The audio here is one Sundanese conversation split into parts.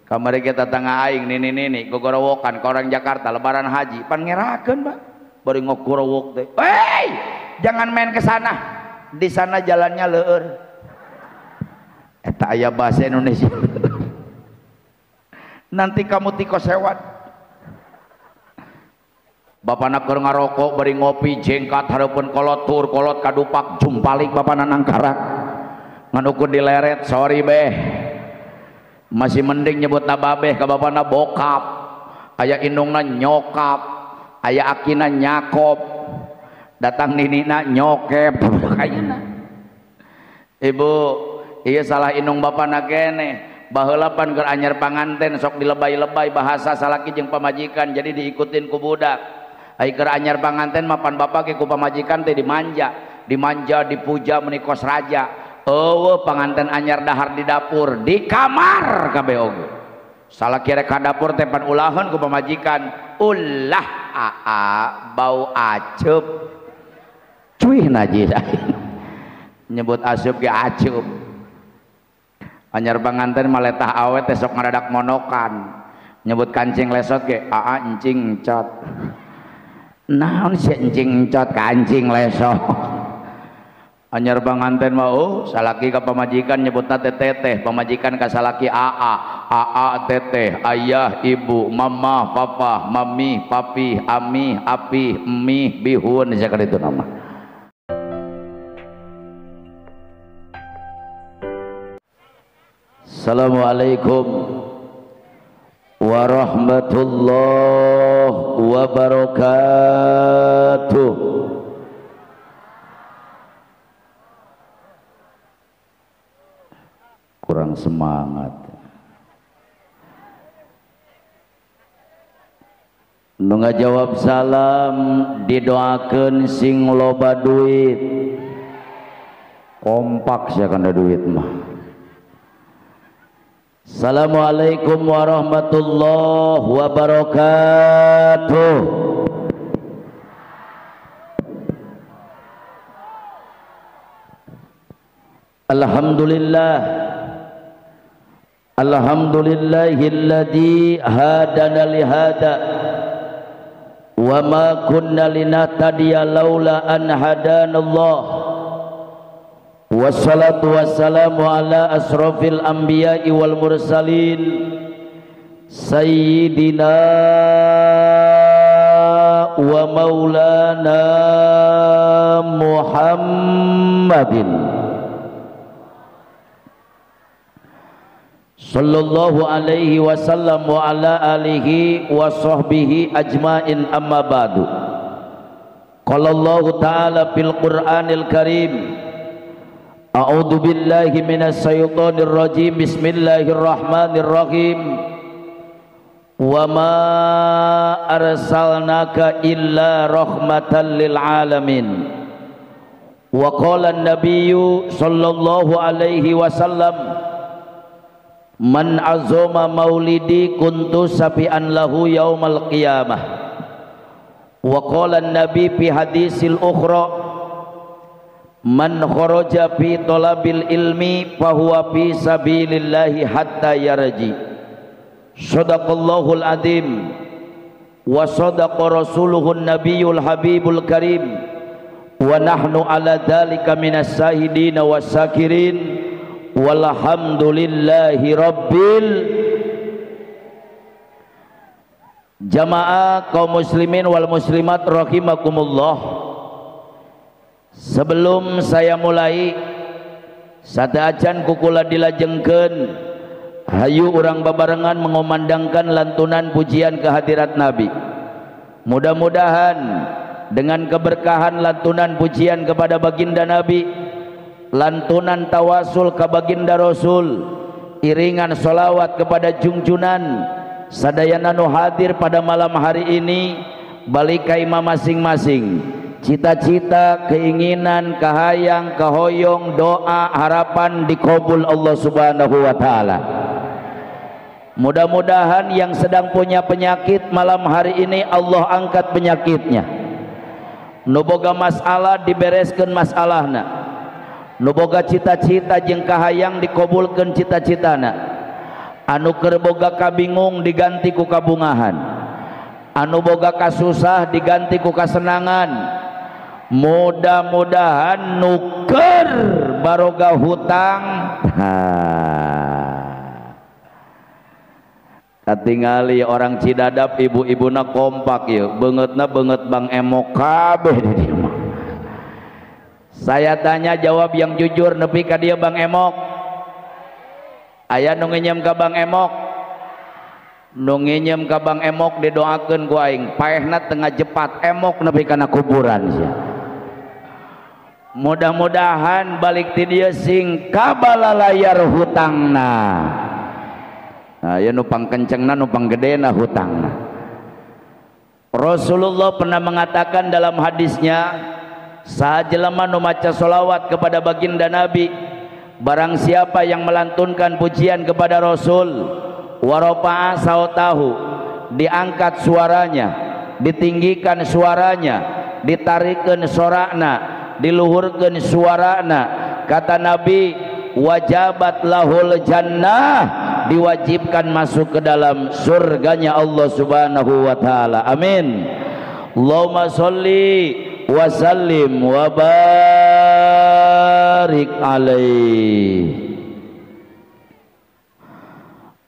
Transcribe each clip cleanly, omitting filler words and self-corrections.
Kamari kita tetangga aing nini-nini gogorowokan ka orang Jakarta lebaran haji pan ngerakeun Pak. Bari ngogorowok teh. Hei, jangan main ke sana. Di sana jalannya leur. Eta aya bahasa Indonesia. Nanti kamu tikosewat. Bapana keur ngarokok bari ngopi jengkat hareupeun kolot tur kolot kadupak jumpalik bapana nangkarak. Ngan ukur dileret sorry beh. Masih mending nyebutna babeh ka bapana bokap. Aya indungna nyokap, aya akina nyakop. Datang ninina nyokep kayana. Ibu, iya salah indung bapana keneh. Baheula pan keur anyar panganten sok dilebay-lebay bahasa salaki jeung pamajikan jadi diikutin ku budak. Ai keur anyar panganten mah pan bapak ge ku pamajikan teh dimanja, dimanja dipuja meuni kos raja. Eueuh panganten anyar dahar di dapur, di kamar kabeh oge. Salaki rek ka dapur teh pan ulaheun ku pamajikan, ulah aa bau aceup. Cuih najis. Nyebut asup ge aceup. Anyar panganten maletah awet teh sok ngaradak monokan. Nyebut kancing lesot ge aa encing encot. Naon sih encing encot kancing lesot. Anyar panganten mah oh salaki ka pamajikan nyebutna teh teteh, pamajikan ka salaki aa, aa teteh, ayah, ibu, mama, papa, mami, papi, ami, api, mie, bihun sakali itu nama. Assalamualaikum warahmatullahi wabarakatuh. Kurang semangat. Nu ngajawab salam didoakeun sing loba duit. Kompak sia kana duit mah. Assalamualaikum warahmatullahi wabarakatuh. Alhamdulillah. Alhamdulillahilladzi hadana lihada wa ma kunna linahtadiya laula an hadanallah. Wassalatu wassalamu ala asrafil anbiya'i wal mursalin sayyidina wa maulana Muhammadin sallallahu alaihi wasallam wa ala alihi wa sahbihi ajmain, amma ba'du. Qala Allahu ta'ala fil Qur'anil Karim, a'udzu billahi minasy syaithanir rajim, bismillahirrahmanirrahim. Wa ma arsalnaka illa rahmatan lil alamin. Wa qala an-nabiyyu sallallahu alaihi wasallam, man azoma maulidi kuntu safi'an lahu yaumal qiyamah. Wa qala an-nabi fi hadisil ukhra, man kharaja fi talabil ilmi fahuwa fi sabilillahi hatta yarji. Shadaqallahul azim wa sadaqa rasuluhun nabiyul habibul karim wa nahnu ala dhalika minas sahidina wasakirin. Walhamdulillahi rabbil. Jamaah kaum muslimin wal muslimat rahimakumullah. Sebelum saya mulai sateuacan kukula dilajengkeun, hayu urang babarengan mengumandangkan lantunan pujian kehadirat Nabi. Mudah-mudahan dengan keberkahan lantunan pujian kepada baginda Nabi, lantunan tawasul ke baginda Rasul, iringan solawat kepada junjunan sadayana nu hadir pada malam hari ini, balik ka imah masing-masing, cita-cita, keinginan, kahayang, kahoyong, doa, harapan dikabul Allah Subhanahu wa taala. Mudah-mudahan yang sedang punya penyakit malam hari ini Allah angkat penyakitnya. Nu boga masalah dibereskeun masalahna. Nu boga cita-cita jeung kahayang dikabulkeun cita-citana. Anu keur boga kabingung diganti ku kabungahan, anu boga kasusah diganti ku kasenangan. Mudah-mudahan nuker baroga hutang. Katingali orang Cidadap ibu-ibuna kompak yeuh, beungeutna beungeut Bang Emok kabeh di dieu mah. Saya tanya jawab yang jujur nepi ka dieu Bang Emok. Aya nu nginjem ka Bang Emok, nu nginjem ka Bang Emok didoakeun ku aing paehna tengah jepat emok nepi kana kuburan sia. Mudah-mudahan balik ti dieu sing kabalalayar hutangna. Nah, ya nu pangkencengna nu panggedena hutangna. Rasulullah pernah mengatakan dalam hadisnya, saha jelema nu maca solawat kepada baginda Nabi, barang siapa yang melantunkan pujian kepada Rasul, warofa'a sautahu, diangkat suaranya, ditinggikan suaranya, ditarikeun sorana, diluhurkeun suarana, kata Nabi, wajabat lahul jannah, diwajibkan masuk ke dalam surganya Allah Subhanahu wa taala. Amin. Allahumma sholli wa sallim wa barik alaihi.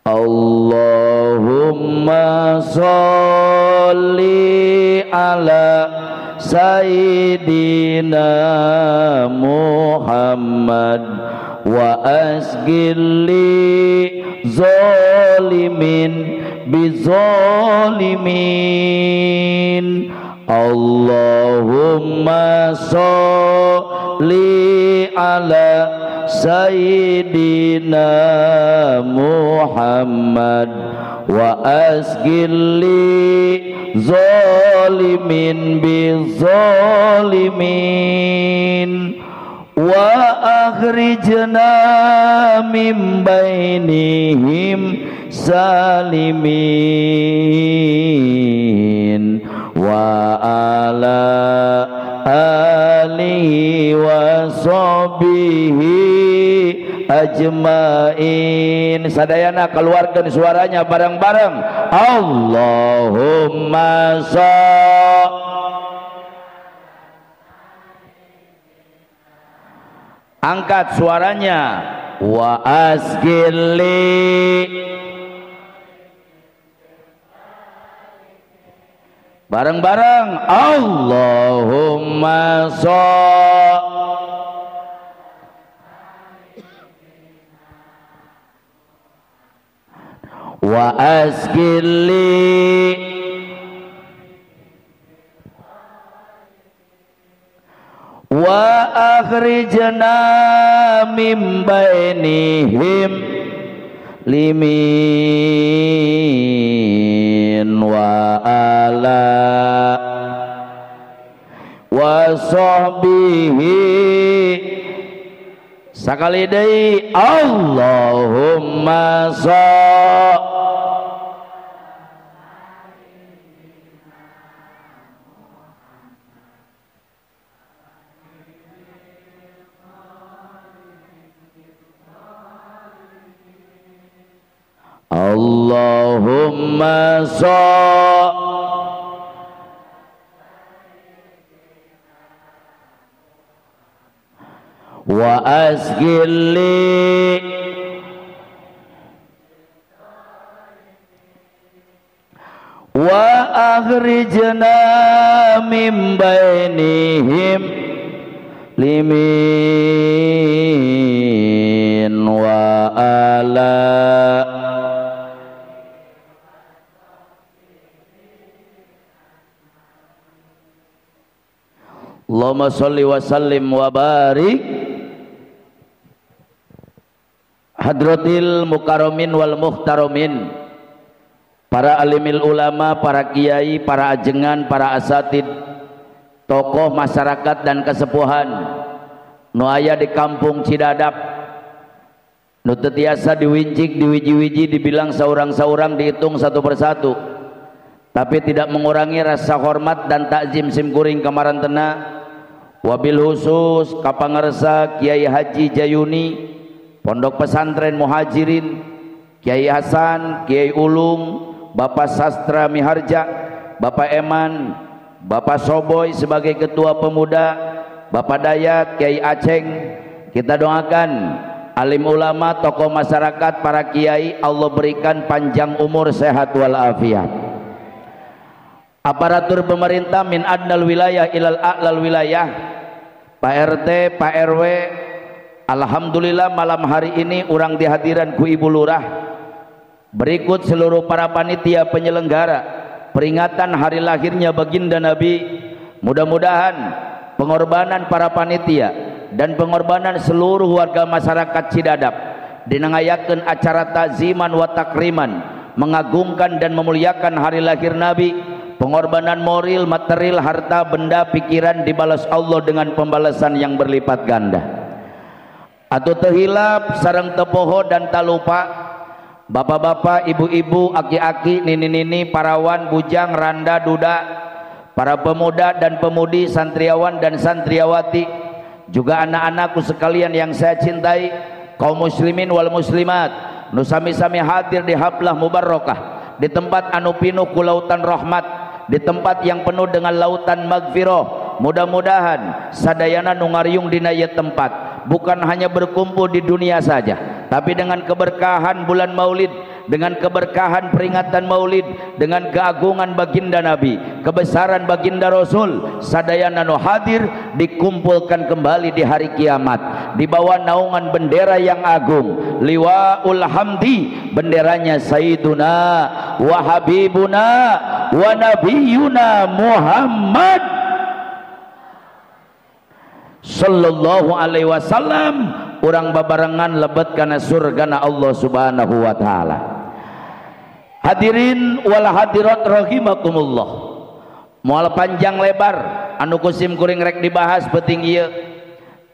Allahumma sholli ala sayyidina Muhammad wa asgilli zalimin bizalimin. Allahumma sholli ala sayyidina Muhammad wa asgilli zalimin bizalimin wa akhrijna min bainihim salimin wa ala alihi wa sahbihi ajmain. Sadayana keluarkan suaranya bareng-bareng. Allahumma sholli. Angkat suaranya. Wa asgili, bareng-bareng. Allahumma sholli wa asgili wa akhrijna min bainihim limin wa ala wa sahbihi. Sakali deui Allahumma sholli Allahumma sholli wa asgilli wa akhrijna min bainihim limin wa ala Allahumma sholli wa sallim wa barik hadratil mukarramin wal muhtaramin, para alimil ulama, para kiai, para ajengan, para asatid, tokoh masyarakat dan kesepuhan nu aya di kampung Cidadap, nu teu tiasa diwincik, diwiji-wiji, dibilang saurang-saurang, dihitung satu persatu, tapi tidak mengurangi rasa hormat dan takzim simkuring kamarantena. Wabil khusus kapangersa Kiai Haji Jayuni, Pondok Pesantren Muhajirin, Kiai Hasan, Kiai Ulung, Bapak Sastra Miharja, Bapak Eman, Bapak Soboy sebagai ketua pemuda, Bapak Dayat, Kiai Aceng. Kita doakan alim ulama, tokoh masyarakat, para kiai, Allah berikan panjang umur, sehat walafiat. Aparatur pemerintah min adnal wilayah ilal a'lal wilayah, Pak RT, Pak RW, alhamdulillah malam hari ini urang dihadiran ku Ibu Lurah. Berikut seluruh para panitia penyelenggara peringatan hari lahirnya baginda Nabi. Mudah-mudahan pengorbanan para panitia dan pengorbanan seluruh warga masyarakat Cidadap dinangayakeun acara takziman wa takriman, mengagungkan dan memuliakan hari lahir Nabi. Pengorbanan moral, material, harta, benda, pikiran dibalas Allah dengan pembalasan yang berlipat ganda. Atau terhilap sareng tepoho dan tak lupa bapak-bapak, ibu-ibu, aki-aki, nini-nini, parawan, bujang, randa, duda, para pemuda dan pemudi, santriawan dan santriawati, juga anak-anakku sekalian yang saya cintai, kaum muslimin wal muslimat, nu sami-sami hadir di haflah mubarokah, di tempat anu pinuh ku lautan rahmat, di tempat yang penuh dengan lautan magfirah. Mudah-mudahan sadayana nu ngariung dina ieu tempat bukan hanya berkumpul di dunia saja, tapi dengan keberkahan bulan Maulid, dengan keberkahan peringatan Maulid, dengan keagungan baginda Nabi, kebesaran baginda Rasul, sadayana nu hadir dikumpulkan kembali di hari kiamat di bawah naungan bendera yang agung, Liwaul Hamdi, benderanya Sayyiduna wa Habibuna wa Nabiyuna Muhammad sallallahu alaihi wasallam. Urang babarengan lebet kana surgana Allah Subhanahu wa taala. Hadirin wal hadirat rahimakumullah. Moal panjang lebar anu kusim kuring rek dibahas penting ieu.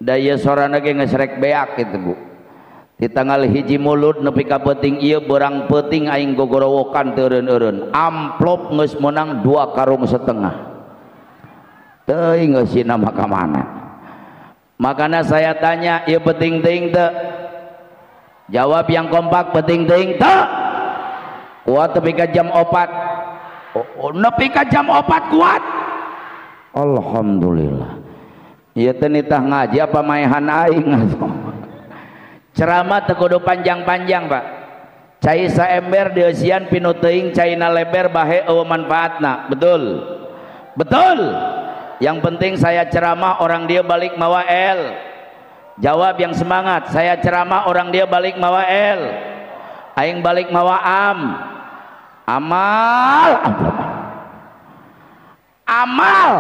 Da ieu sorana ge geus rek beak kitu Bu. Di tanggal 1 Mulud nepi ka peuting ieu berang peuting aing gogorowokan teu eureun-eureun. Amplop geus meunang 2,5 karung. Teuing geus sina mah ka mana. Makanya saya tanya, ya penting ting teu? Jawab yang kompak, penting ting teu? Kuat nepi ka jam 4. Oh, nepi ka jam 4 kuat. Alhamdulillah. Ieu teh nitah ngaji apa maehan aing atuh. Ceramah teu kudu panjang-panjang, Pak. Cai saember dieusian pinu teuing, caina leber bahe eueuh manfaatna. Betul. Betul. Yang penting saya ceramah orang dia balik mawa L. Jawab yang semangat, saya ceramah orang dia balik mawa L. Aing balik mawa am. Amal amplop. Amal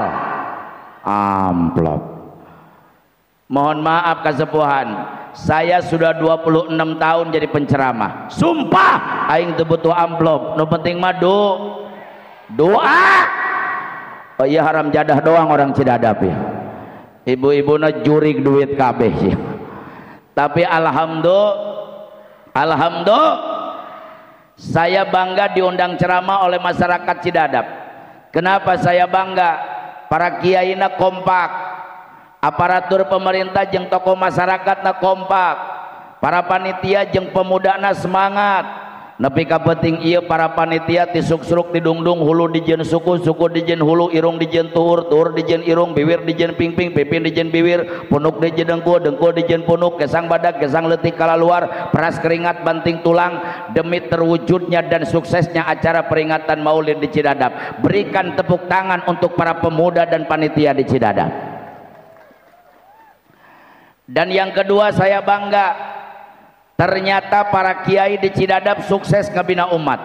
amplop. Mohon maaf kasepuhan, saya sudah 26 tahun jadi penceramah. Sumpah aing teu butuh amplop, nu penting mah doa. Oh iya, haram jadah doang orang Cidadap ya. Ibu-ibuna jurig duit kabeh sih. Tapi alhamdulillah, saya bangga diundang ceramah oleh masyarakat Cidadap. Kenapa saya bangga? Para kiaina kompak, aparatur pemerintah jeung tokoh masyarakatna kompak, para panitia jeung pemudana semangat. Nepi ka peuting ieu para panitia tisuk-suruk didungdung, hulu dijieun suku, suku dijieun hulu, irung dijieun tuhur, tuhur dijieun irung, biwir dijieun pingping, pipin dijieun biwir, punuk dijieun dengkul, dengkul dijieun punuk, kesang badak, kesang leutik kalaluar, peras keringat banting tulang demi terwujudnya dan suksesnya acara peringatan Maulid di Cidadap. Berikan tepuk tangan untuk para pemuda dan panitia di Cidadap. Dan yang kedua, saya bangga ternyata para kiai di Cidadap sukses ngabina umat.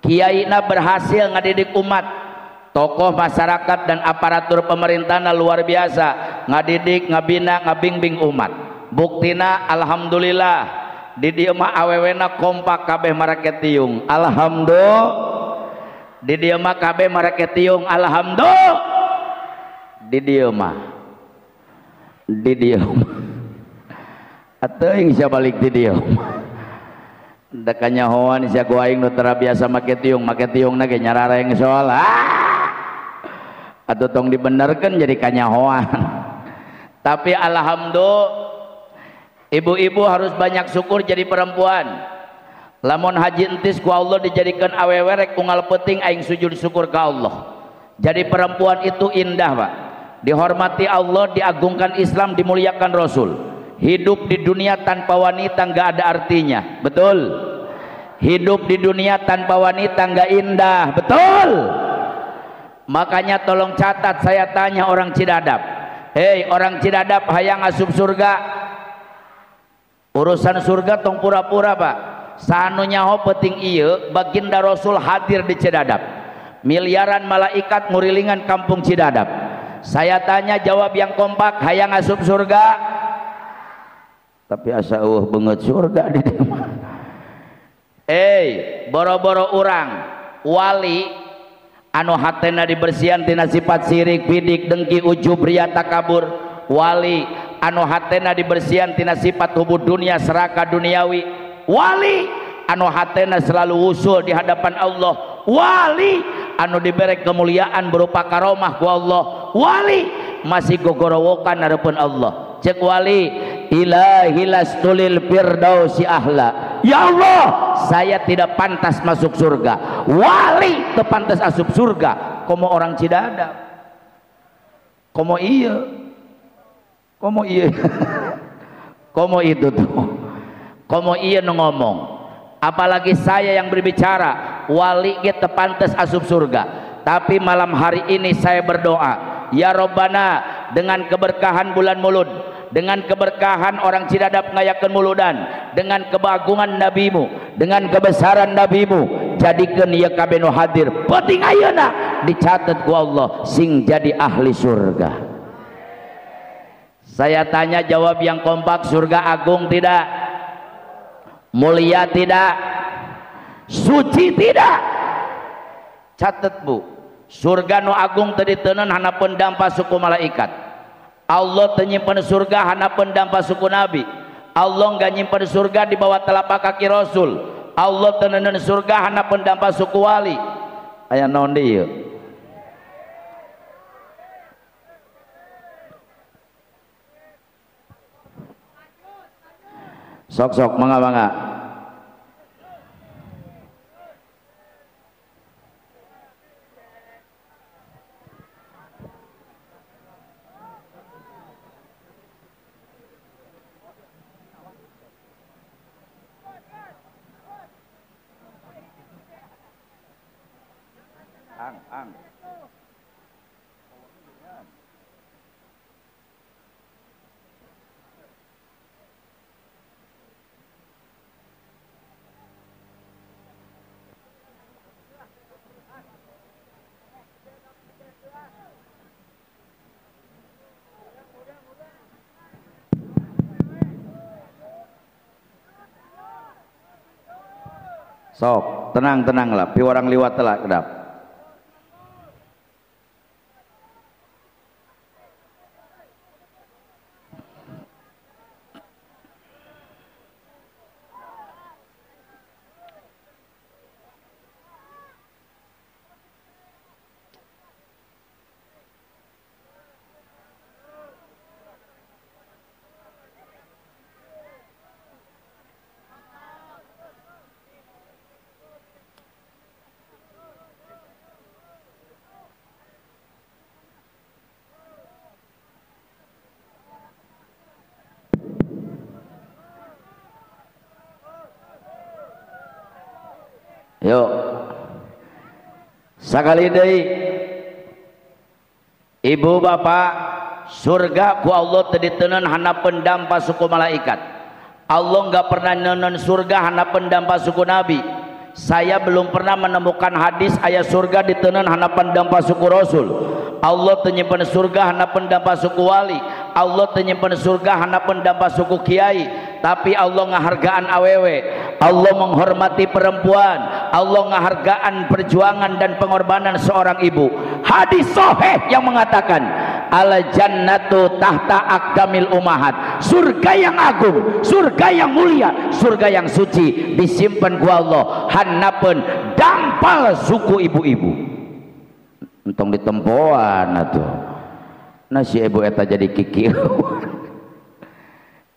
Kiaina berhasil ngadidik umat, tokoh masyarakat dan aparatur pemerintahan luar biasa ngadidik, ngabina, ngabingbing umat. Buktina alhamdulillah di dieu mah awewena kompak kabeh marake tiung. Alhamdulillah. Di dieu mah kabeh marake tiung. Alhamdulillah. Di dieu mah, di dieu mah teuing sia balik di dieu. Da kanyahoan sia ku aing nu tara biasa make tiung, make tiungna ge nyarareng soal. Atuh tong dibenerkeun jadi kanyahoan. Tapi alhamdulillah, ibu-ibu harus banyak syukur jadi perempuan. Lamun Haji Entis ku Allah dijadikan awewe rek unggal penting aing sujud syukur ka Allah. Jadi perempuan itu indah, Pak. Dihormati Allah, diagungkan Islam, dimuliakan Rasul. Hidup di dunia tanpa wanita nggak ada artinya, betul. Hidup di dunia tanpa wanita nggak indah, betul. Makanya tolong catat, saya tanya orang Cidadap. Hei orang Cidadap, hayang asup surga. Urusan surga tong pura-pura, Pak. Sanu nyaho penting ieu, baginda Rasul hadir di Cidadap. Miliaran malaikat ngurilingan kampung Cidadap. Saya tanya, jawab yang kompak, hayang asup surga. Tapi asa eueuh beungeut surga di dieu mah. Boro-boro urang wali anu hatena dibersihan tina sifat sirik, bidik, dengki, ujub, riya, takabur. Wali anu hatena dibersihan tina sifat hubud dunia, serakah duniawi. Wali anu hatena selalu usul di hadapan Allah. Wali anu diberi kemuliaan berupa karomah ku Allah. Wali masih gogorowokan hareupeun Allah. Cek wali, ilahi lastulil firdausi ahla. Ya Allah, saya tidak pantas masuk surga. Wali teu pantas asup surga. Komo orang Cidadap, komo iya, komo iya, komo itu tuh, komo iya nu ngomong. Apalagi saya yang berbicara, wali ge teu pantas asup surga. Tapi malam hari ini saya berdoa, ya Robbana, dengan keberkahan bulan Mulud, dengan keberkahan orang Cidadap ngayakeun muludan, dengan kebagungan nabimu, dengan kebesaran nabimu, jadikeun ieu kabeh nu hadir penting ayeuna dicatat ku Allah sing jadi ahli surga. Saya tanya, jawab yang kompak, surga agung tidak? Mulia tidak? Suci tidak? Catat, Bu, surga nu agung teu diteunun hanapeun dampa suku malaikat. Allah teu nyimpen surga hanapeun dampa suku nabi. Allah enggak nyimpen surga di bawah telapak kaki Rasul. Allah teu neundeun surga hanapeun dampa suku wali. Aya naon deui ieu? Sok-sok mangga-mangga. Ang, ang. Sok, tenang-tenang lah, piwarang liwat telah kedap. Yuk, sakali deui ibu bapak, surga ku Allah teu diteunun hanapeun dampa suku malaikat. Allah enggak pernah neunun surga hanapeun dampa suku nabi. Saya belum pernah menemukan hadis ayat surga diteunun hanapeun dampa suku Rasul. Allah teu nyimpen surga hanapeun dampa suku wali. Allah teu nyimpen surga hanapeun dampa suku kiai. Tapi Allah ngahargaan awewe, Allah menghormati perempuan, Allah ngahargaan perjuangan dan pengorbanan seorang ibu. Hadis sahih yang mengatakan al jannatu tahta aqdamil umahat, surga yang agung, surga yang mulia, surga yang suci disimpan ku Allah hanapeun dampal suku ibu-ibu. Entong ditempoan atuh. Nah si ibu eta jadi kiki.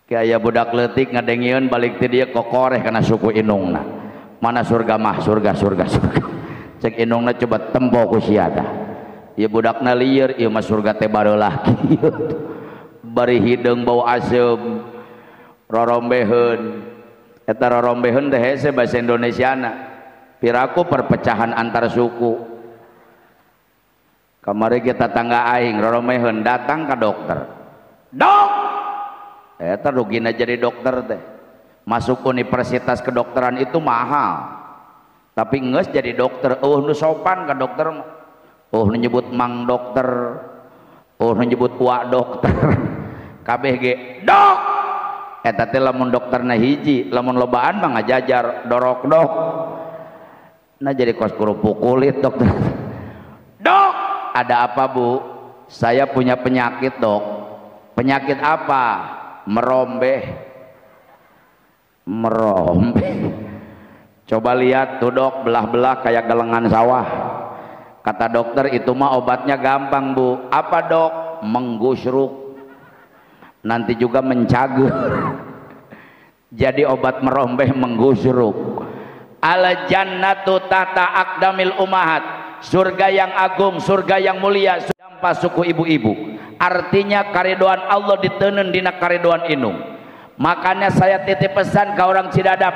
Kayak budak leutik ngadengieun balik ti dieu kokoreh kana suku inungna. Mana surga mah, surga surga surga. Cek indungna coba tempo ku sia tah. Ieu budakna lieur, ieu mah surga teh bareulah kieu. Bari hideung bau aseum, rorombeheun. Eta rorombeheun teh hese bahasa Indonesiana. Piraku perpecahan antar suku. Kamari kita tangga aing rorombeheun datang ke dokter. Dok, eta rugina jadi dokter teh. Masuk universitas kedokteran itu mahal. Tapi geus jadi dokter, eueuh nu sopan ka dokter mah. Eueuh nu nyebut mang dokter, eueuh nu nyebut wa dokter. Kabeh ge dok. Eta teh lamun dokterna hiji, lamun lobaan mah ngajajar dorok dok. Nah jadi kos kerupuk kulit dokter. Dok, ada apa bu? Saya punya penyakit dok. Penyakit apa? Merombeh. Merombeh. Coba lihat tuh dok, belah-belah kayak gelengan sawah. Kata dokter itu mah obatnya gampang bu. Apa dok? Menggusruk. Nanti juga mencagur. Jadi obat merombeh menggusruk. Al jannatu tata akdamil umahat. Surga yang agung, surga yang mulia, dampa suku ibu-ibu. Artinya karidoan Allah ditenun dina karidoan inung. Makanya saya titip pesan ke orang Cidadap.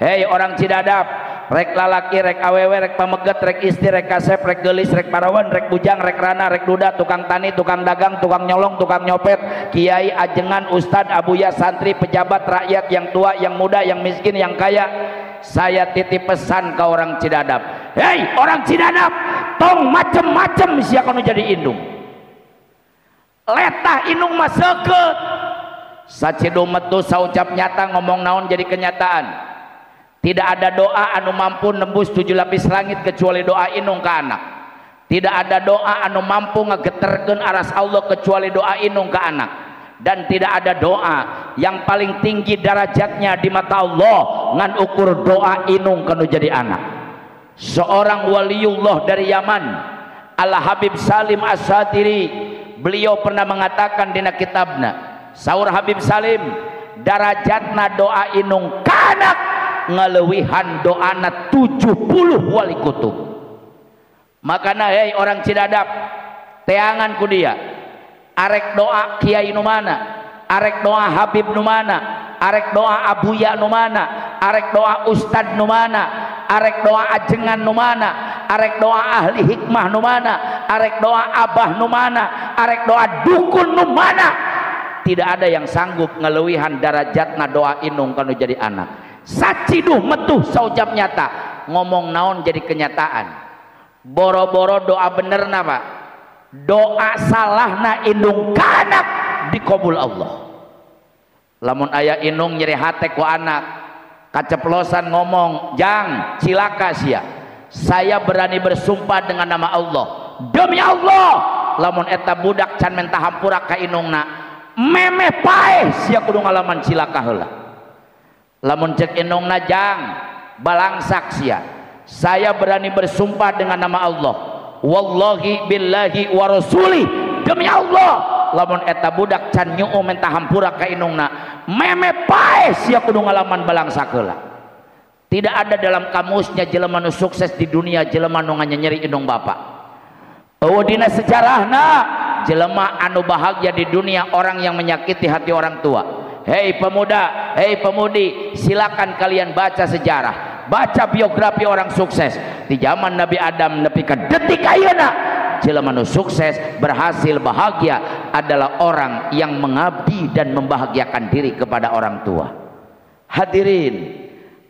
Hei orang Cidadap, rek lalaki, rek awewe, rek pameget, rek istri, rek kasep, rek gelis, rek parawan, rek bujang, rek rana, rek duda, tukang tani, tukang dagang, tukang nyolong, tukang nyopet, kiai, ajengan, ustad, abuya, santri, pejabat, rakyat, yang tua, yang muda, yang miskin, yang kaya. Saya titip pesan ke orang Cidadap. Hei orang Cidadap, tong macem-macem sia kanu jadi indung. Letah indung mah seukeut. Sacidu metu saucap nyata ngomong naon jadi kenyataan. Tidak ada doa anu mampu nembus 7 lapis langit kecuali doa inung ke anak. Tidak ada doa anu mampu ngegeterkeun aras Allah kecuali doa inung ke anak. Dan tidak ada doa yang paling tinggi derajatnya di mata Allah ngan ukur doa inung kanu jadi anak. Seorang waliullah dari Yaman, Al Habib Salim As-Satiri, beliau pernah mengatakan dina kitabna, saur Habib Salim, darajatna doa inung ka anak ngaleuwihan doana 70 wali kutub. Makana hei orang Cidadap, teangan ku dia. Arek doa kiai nu mana, arek doa habib nu mana, arek doa abuya nu mana, arek doa ustad nu mana, arek doa ajengan nu mana, arek doa ahli hikmah nu mana, arek doa abah nu mana, arek doa dukun nu mana. Tidak ada yang sanggup ngeleuwihan darajatna doa inung kanu jadi anak. Saciduh metuh saucap nyata, ngomong naon jadi kenyataan. Boro-boro doa bener na pak, doa salahna indung ka anak dikabul Allah. Lamun aya indung nyeri hate ku anak, kaceplosan ngomong, jang cilaka sia. Saya berani bersumpah dengan nama Allah, demi Allah, lamun eta budak can menta hampura ka indungna, memeh paeh sia kudu ngalaman cilaka heula. Lamun cek indungna jang balangsak sia. Saya berani bersumpah dengan nama Allah, wallahi billahi wa rasuli, demi Allah, lamun eta budak can nyuu menta hampura ka indungna, meme paeh sia kudu ngalaman balangsak heula. Tidak ada dalam kamusnya jelema nu sukses di dunia jelema nu nganyeri indung bapa. Eueuh dina sejarahna jelema anu bahagia di dunia orang yang menyakiti hati orang tua. Hei pemuda, hei pemudi, silakan kalian baca sejarah, baca biografi orang sukses di zaman Nabi Adam nepi ka detik ayeuna. Jelema nu sukses, berhasil, bahagia adalah orang yang mengabdi dan membahagiakan diri kepada orang tua. Hadirin,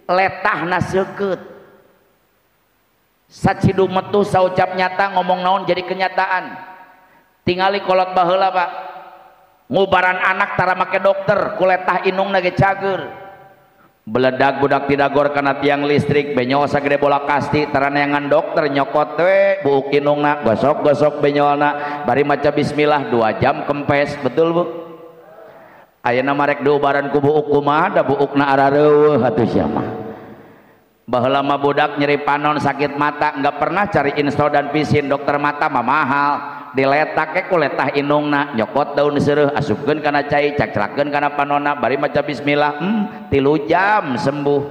letahna seukeut. Sacidu metu saucap nyata ngomong naon jadi kenyataan. Tingali kolot baheula pak, ngubaran anak tara make dokter, ku letah indungna ge cager. Beledag budak tidagor kana tiang listrik, benyol sagede bola kasti, tara neangan dokter nyokot we buuk indungna, gosok-gosok benyolna, bari maca bismillah 2 jam kempes, betul bu? Ayeuna marek diubaran ku buuk kumaha da buukna arareueuh atuh sia mah. Baheula mah budak nyeri panon sakit mata nggak pernah cari insto dan pisin, dokter mata mah mahal, diletak ke ku letah indungna, nyokot daun seureuh asupkeun kana cai, caclakeun kana panonna, bari maca bismillah, 3 jam sembuh.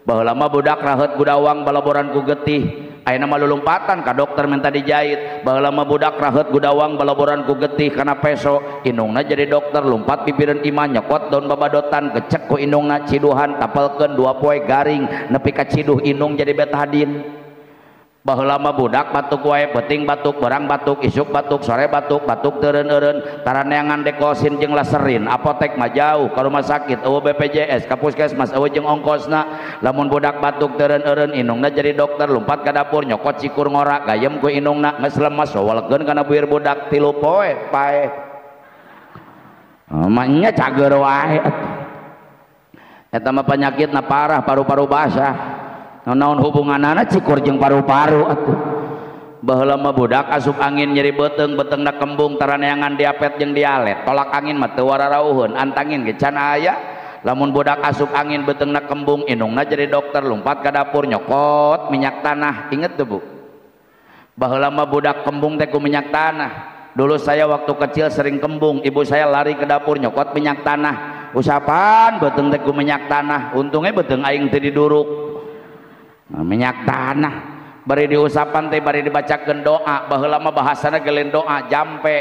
Baheula mah budak raheut gudawang balaboran ku getih, ayeuna mah lulumpatan ka dokter minta dijahit. Baheula mah budak raheut gudawang balaboran ku getih kana peso, indungna jadi dokter lumpat pipireun imah nyokot daun babadotan gecek ku indungna ciduhan tapelkeun 2 poe garing nepi ka ciduh indung jadi betadin. Baheula mah budak batuk wae, peuting batuk, berang batuk, isuk batuk, sore batuk, batuk teureun-eureun, taraneangan dekosin jeung laserin, apotek mah jauh, ka rumah sakit eueuh BPJS, ka puskesmas eueuh jeung ongkosna. Lamun budak batuk teureun-eureun, indungna jadi dokter, lumpat ka dapur nyokot cikur ngora, gayem ku indungna, geus lemes wawalkeun kana buir budak 3 poe paeh. Mah nya cager wae atuh. Eta mah penyakitna parah, paru-paru basah. Naon hubunganana cikur jeung paru-paru atuh. Baheula mah budak asup angin nyeri beuteung, beuteungna kembung, taraneangan diapet jeung dialet, tolak angin mah teu wararauheun, antangin ge can aya. Lamun budak asup angin beuteungna kembung, indungna jadi dokter, lumpat ka dapur nyokot minyak tanah. Inget tuh Bu, baheula mah budak kembung teh ku minyak tanah. Dulu saya waktu kecil sering kembung, ibu saya lari ke dapur nyokot minyak tanah, usapan beuteung teh ku minyak tanah. Untungnya beuteung aing teu diduruk. Nah, minyak tanah bari diusapan teh bari dibacakeun doa. Baheula mah bahasana geuleun doa jampe,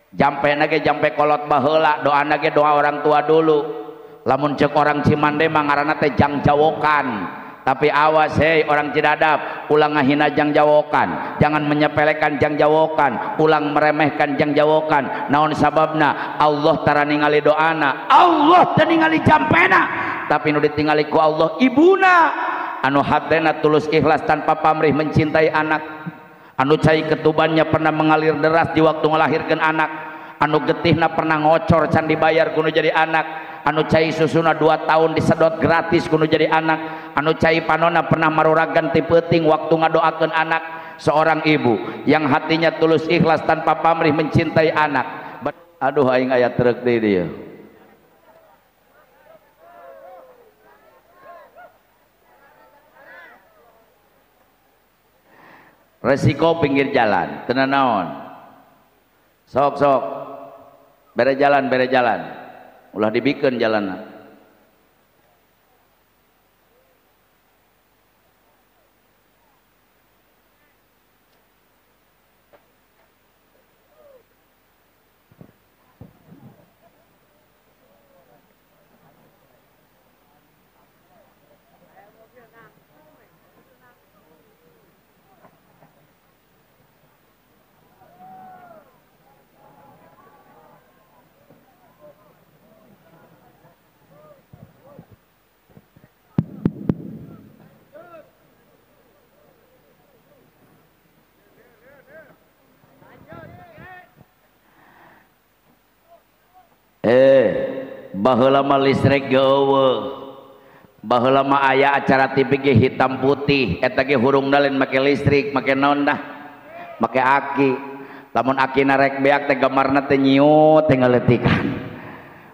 jampena ge jampe kolot baheula, doana ge doa orang tua dulu. Lamun ceuk orang Cimande mah ngaranna teh jangjawokan. Tapi awas hei orang Cidadap, ulang ngahina jangjawokan, jangan menyepelekan jangjawokan, ulang meremehkan jangjawokan. Naon sababna? Allah tara ningali doana, Allah teu ningali jampena, tapi nu ditingali ku Allah ibuna anu hatena tulus ikhlas tanpa pamrih mencintai anak, anu cai ketubannya pernah mengalir deras di waktu melahirkan anak, anu getihna pernah ngocor can dibayar kudu jadi anak, anu cai susuna 2 tahun disedot gratis kudu jadi anak, anu cai panona pernah maruragan ti peuting waktu ngadoakeun anak. Seorang ibu yang hatinya tulus ikhlas tanpa pamrih mencintai anak. Aduh aing aya truk deui dieu. Resiko pinggir jalan, tenan naon? Sok sok, bere jalan, bere jalan, ulah dibikeun jalanna. Baheula mah listrik ge eueuh, baheula mah aya acara TV ge hitam putih, eta ge hurungna lain make listrik, make naon dah, make aki. Lamun akina rek beak teh gambarna teh nyiut teh ngaleutikan.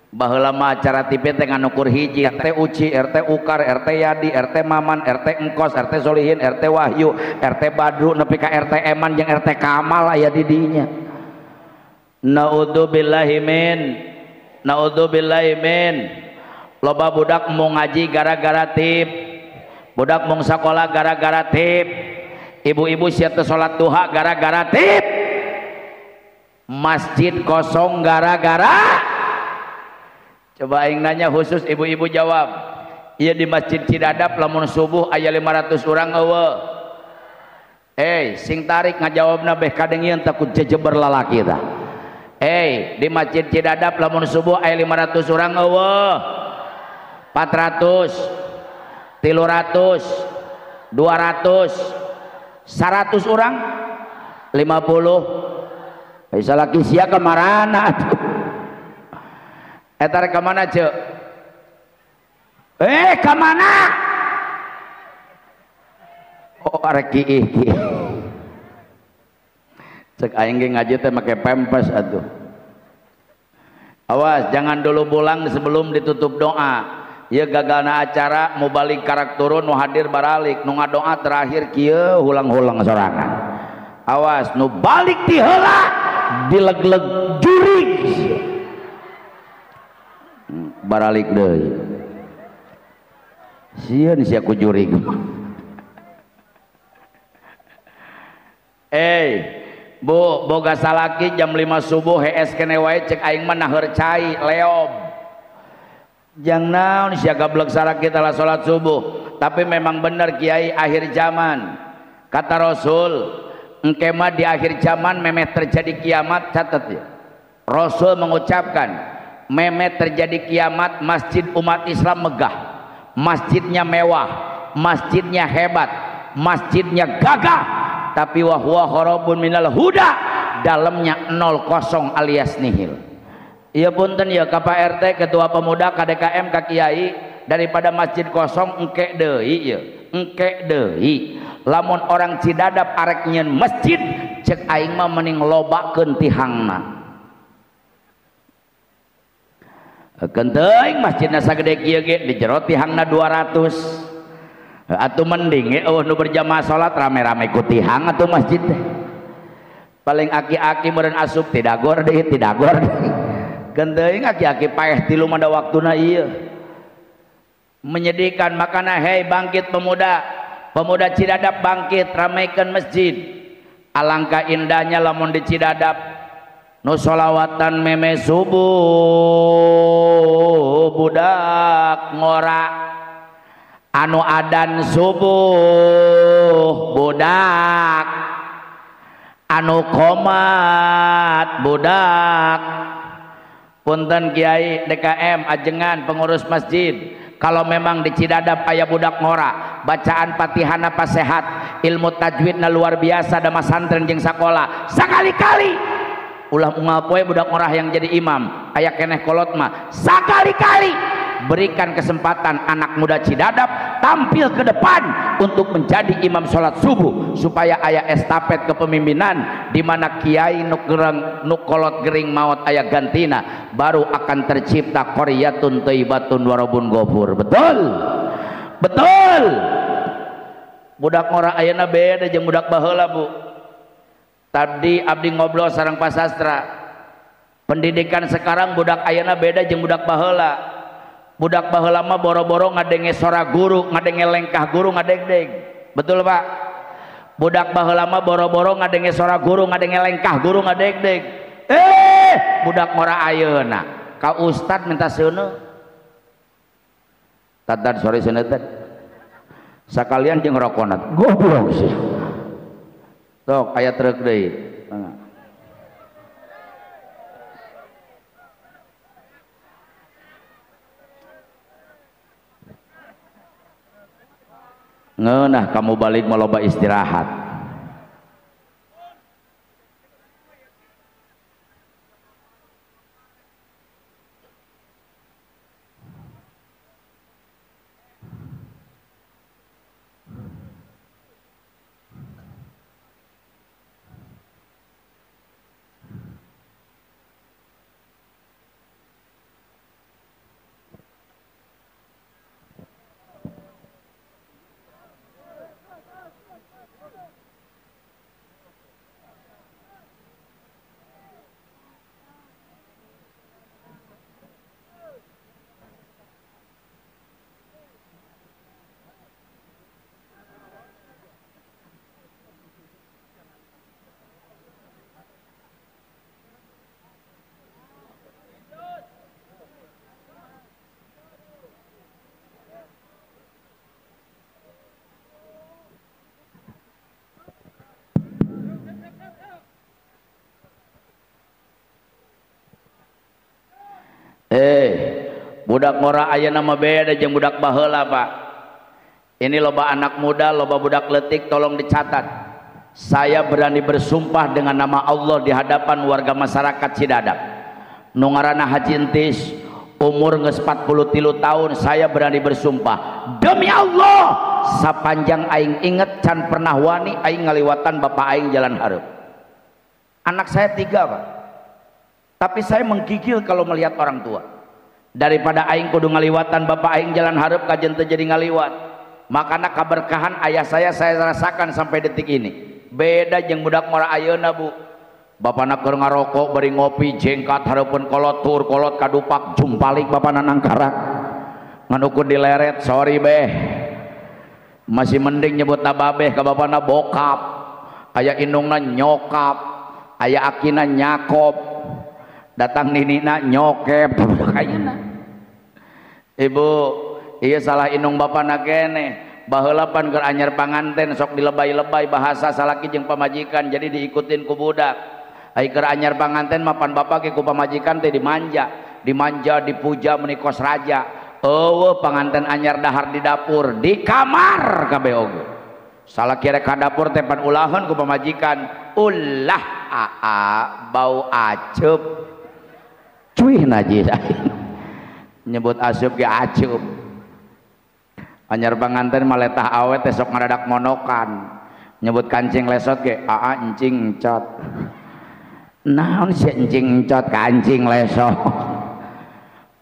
Baheula mah acara TV teh ngan ukur hiji, RT Uci, RT Ukar, RT Yadi, RT Maman, RT Engkos, RT Solihin, RT Wahyu, RT Badru, nepi ka RT Eman jeung RT Kamal aya di dinya. Naudzubillahi min, naudzubillahi min. Loba budak mau ngaji gara-gara tip, budak mau sekolah gara-gara tip, ibu-ibu sia teu salat duha gara-gara tip, masjid kosong gara-gara. Coba aing nanya khusus ibu-ibu jawab. Ieu di Masjid Cidadap lamun subuh aya 500 urang eueuh. Sing tarik ngajawabna beh kadengieun takut jejeber lalaki tah. Di Masjid Cidadap lamun subuh aya 500 urang eueuh. 400, 300, 200, 100 orang, 50. Bisa laki sia kemarana atuh. Eta rek ka mana ceuk? Ka mana? Oh arek kiih kiih. Cek aing ge ngaji teh make pempes atuh. Awas, jangan dulu pulang sebelum ditutup doa. Ieu gagalna acara mau balik karak turun nu hadir baralik, nu ngadoa terakhir kieu hulang-hulang sorangan. Awas, nu balik ti heula dileg-leg jurig. Baralik deui. Sieun sia ku jurig. Bu, boga salaki jam 5 subuh hees kene wae cek aing mah naheur cai leob. Jang naon sia gablek salaki telah salat subuh. Tapi memang bener kiai akhir zaman. Kata Rasul, engke mah di akhir zaman memeh terjadi kiamat, catat ya. Rasul mengucapkan, memeh terjadi kiamat masjid umat Islam megah, masjidnya mewah, masjidnya hebat, masjidnya gagah, tapi wahwa kharabun minal huda, dalamnya 0 alias nihil. Iya punten ya ka Pak RT, Ketua Pemuda, KDKM, ka Kiai, daripada masjid kosong engke deui ya, engke deui. Lamun orang Cidadap arek nyeun masjid, cek aing mah mending lobakeun tihangna. Kenteuing masjidna sagede kieu ge di jero tihangna 200. Atuh mending ge eueuh nu berjamaah salat rame-rame ku tihang atuh masjid teh. Paling aki-aki meureun asup tidagor deui, tidagor deui. Kenteuing aki-aki paeh tilu mah da waktuna ieu. Menyedihkan, makana hei bangkit pemuda. Pemuda Cidadap bangkit, ramaikan masjid. Alangkah indahnya lamun di Cidadap nu sholawatan meme subuh budak ngora, anu adan subuh budak, anu komat budak. Punten Kiai DKM ajengan pengurus masjid, kalau memang di Cidadap aya budak ngora, bacaan Fatihana pasehat, ilmu tajwidna luar biasa, da masantren jeung sakola, sakali-kali ulah unggal poe budak ngorah yang jadi imam, aya keneh kolot mah, sakali-kali berikan kesempatan anak muda Cidadap tampil ke depan untuk menjadi imam sholat subuh, supaya aya estafet kepemimpinan di mana kiai nu gereng nu kolot gering maot aya gantina, baru akan tercipta qaryatun thayyibatun warabun ghafur. Betul, betul. Budak ngorah ayeuna beda jeung budak baheula, Bu. Tadi abdi ngobrol sareng Pak Sastra, pendidikan sekarang budak ayeuna beda jeung budak baheula. Budak baheula mah boro-boro ngadenge sora guru, ngadenge lengkah guru, ngadegdeg. Betul, Pak? Budak baheula mah boro-boro ngadenge sora guru, ngadenge lengkah guru, ngadegdeg. Budak ngora ayeuna ka ustad minta seuneu. Tatan sore seuneu teh. Sakalian jeung rokona. Goblok sih. Sok aya truk deui. Ngeunah kamu balik maloba istirahat. Budak ngora ayeuna mah beda jeung budak baheula, Pak. Ini loba anak muda, loba budak leutik, tolong dicatat. Saya berani bersumpah dengan nama Allah di hadapan warga masyarakat Cidadap. Nu ngaranna Haji Entis, umur geus 43 tahun, saya berani bersumpah demi Allah, sapanjang aing inget can pernah wani aing ngaliwatan bapak aing jalan hareup. Anak saya 3, Pak. Tapi saya menggigil kalau melihat orang tua. Daripada aing kudu ngaliwatan bapak aing jalan hareup kajen teu jadi ngaliwat. Makana kaberkahan ayah saya rasakan sampai detik ini. Beda jeung budak ngora ayeuna, Bu. Bapana keur ngarokok bari ngopi jengkat hareupeun kolot tur kolot kadupak jumpalik bapana nangkarak. Ngan ukur dileret sorry beh. Masih mending nyebutna babeh ka bapana bokap. Aya indungna nyokap, aya akina nyakop. Datang ninina nyokep kayana. Ibu, iya salah indung bapana keneh. Baheula pan keur anyar panganten sok dilebay-lebay bahasa salaki jeung pamajikan jadi diikutin ku budak. Ai keur anyar panganten mah pan bapak ge ku pamajikan teh dimanja, dimanja dipuja meuni kos raja. Eueuh panganten anyar dahar di dapur, di kamar kabeh oge. Salaki rek ka dapur teh pan ulaheun ku pamajikan, ulah aa bau aceup. Cuih najis. Nyebut asup ge acup. Anyar panganten maletah awet esok ngadadak monokan. Nyebut kancing lesot ge aa encing encot. Naon sih encing encot kancing lesot.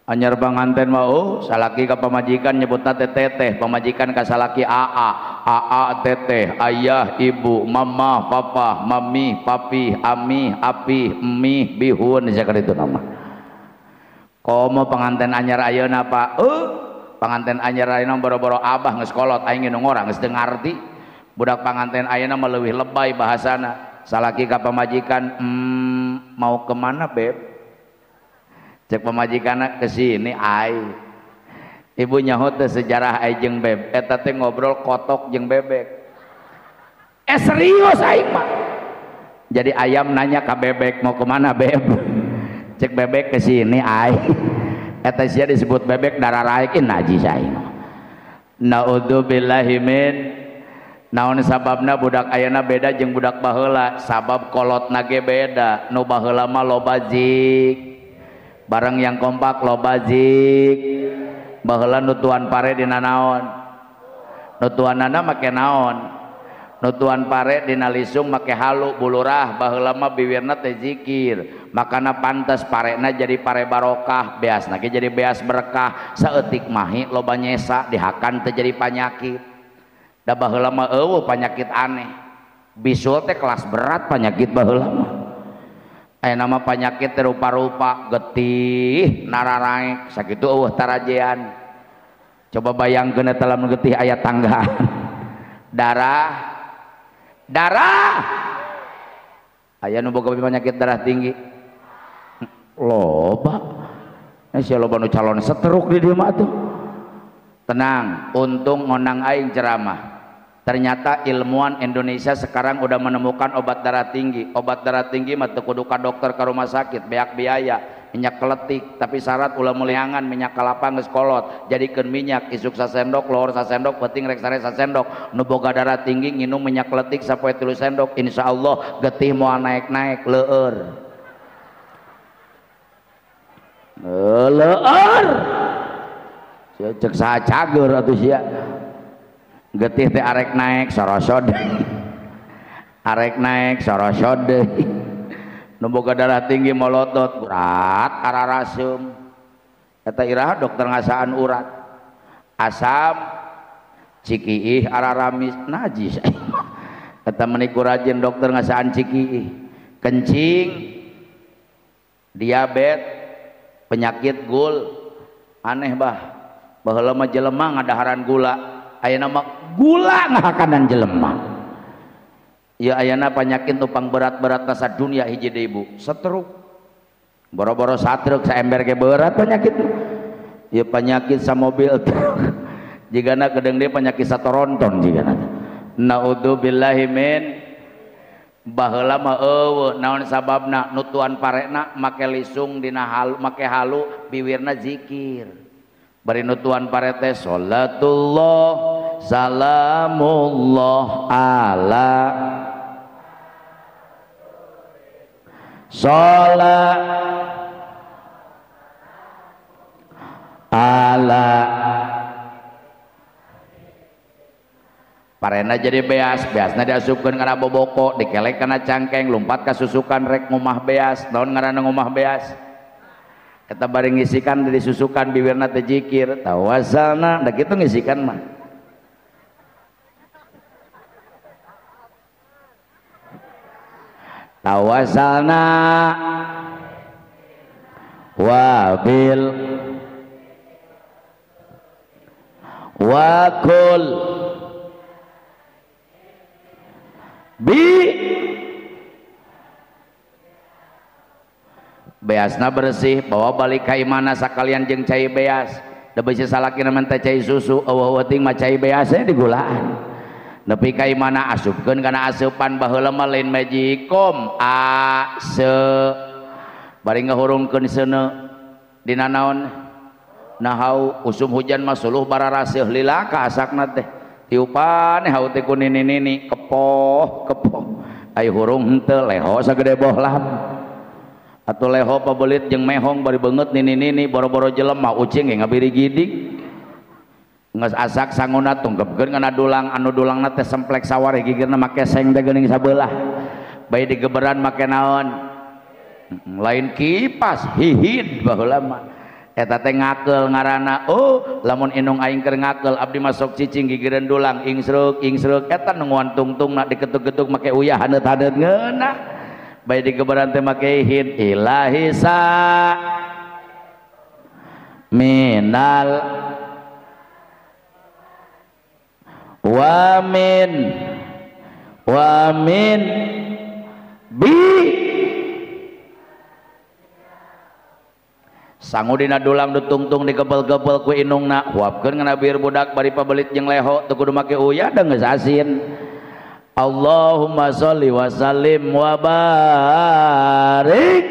Anyar panganten mah oh salaki ka pamajikan nyebutna teh teteh, pamajikan ka salaki aa, aa teteh, ayah, ibu, mama, papa, mami, papi, ami, api, mie, bihun sakalitu nama. Komo panganten anyar ayeuna Pak? Panganten anyar ayeuna boro-boro abah geus kolot aing nu ngora geus teu ngarti. Budak panganten ayeuna mah leuwih lebay bahasana. Salaki ka pamajikan, mau kemana beb? Cek pamajikanna ke sini ai. Ibu nyaho teh sejarah ai jeung beb. Eta teh ngobrol kotok jeung bebek. Serius aing mah. Jadi ayam nanya ka bebek, mau kemana beb? Cek bebek ke sini ai. Eta sia disebut bebek darah raek najis aing. Naudzubillahi min. Naon sababna budak ayeuna beda jeung budak baheula? Sabab kolotna ge beda. Nu baheula mah loba zik. Bareng yang kompak loba zik. Baheula nutuan pare dina naon? Nutuanana make naon? Nutuan pare dina lisung make halu bulurah. Baheula mah biwirna teh zikir. Makana pantes parena jadi pare barokah, beasna ge jadi beas berkah. Saeutik mahi loba nyesa dihakan teh jadi panyakit. Da baheula mah eueuh panyakit aneh. Bisul teh kelas berat panyakit baheula mah. Aya nama panyakit teh rupa-rupa, getih, nararaek, sakitu eueuh tarajean. Coba bayangkeun eta lamun getih aya tanggahan. Darah. Darah. Aya nu boga penyakit darah tinggi. Loba. Sia loba nu calon setruk di dieu mah atuh. Tenang, untung ngonang aing ceramah. Ternyata ilmuwan Indonesia sekarang udah menemukan obat darah tinggi. Obat darah tinggi mah teu kudu ka dokter ka rumah sakit, beak biaya, minyak keletik, tapi syarat ulah meliangan minyak kelapa geus kolot. Jadikeun minyak isuk sasendok, lohor sasendok, penting rek sare sasendok. Nu boga darah tinggi nginum minyak keletik sapoe 3 sendok, insyaallah getih moal naek-naek leueur. Leueur. Sia cek saha cager atuh sia. Getih teh arek naek sorosod. Arek naek sorosod. Nu boga darah tinggi molotot urat araraseum. Eta iraha dokter ngasaan urat. Asam cikiih araramis najis. Eta meuni ku rajin dokter ngasaan cikiih. Kencing, diabet, penyakit gul, aneh bah. Baheula mah jelema ngadaharan gula. Ayeuna mah gula ngahakanan jelema. Ieu ayeuna panyakit nu pangberat-berat sa dunia hiji deui ibu, stroke. Boro-boro satruk saember ge berat penyakit. Ieu penyakit samobil truk. Jigana gedeung deui penyakit satoronton jigana. Naudzubillahi min. Baheula mah eueuh naon sababna nutuan parena make lisung dina halu make halu biwirna zikir. Bari nutuan parete salatullah salamullah ala salat ala. Parena jadi beas, beasna diasupkeun kana boboko, dikelek kana cangkeng, lumpat ka susukan rek ngumah beas. Naon ngaranna ngumah beas? Eta bari ngisikan di susukan bibirna teh zikir, tawasalna, da kitu ngisikan mah. Tawasalna wabil Wa kul bi beasna bersih bawa balik ka imana sakalian jeung cai beas. Da bisi salakina menta cai susu eueuh eueuh mah cai beas digulaan. Nepi ka imana asupkeun kana asupan baheula mah lain magicom a se bari ngahurungkeun seuneu dina naon nahau usum hujan mah suluh bararaseuh lila ka asakna teh tiupan hau teh ku nini-nini kepoh kepoh ai hurung henteu leho sagede bohlam atuh leho pabelit jeung mehong bari beungeut nini-nini boro-boro jelema ucing ge ngabiri gidig geus asak sanguna tungkepkeun kana dulang anu dulangna teh semplek saware gigirna make seng teh geuning sabelah bae digeberan make naon lain kipas hihid baheula mah eta teh ngakeul ngaranna oh lamun indung aing keur ngakeul abdi masuk cicing gigireun dulang ingsreuk ingsreuk eta nungguan tungtungna diketuk-ketuk make uyah haneut-haneut ngeunah bae digeberan teh make hihid ilahi sa minal wa min bi sangu dina dulang ditungtung digebel-gebel ku indungna huapkeun ngana bir budak bari pabelit jeung leho teu kudu make uyah da geus asin. Allahumma sholli wa sallim wa barik.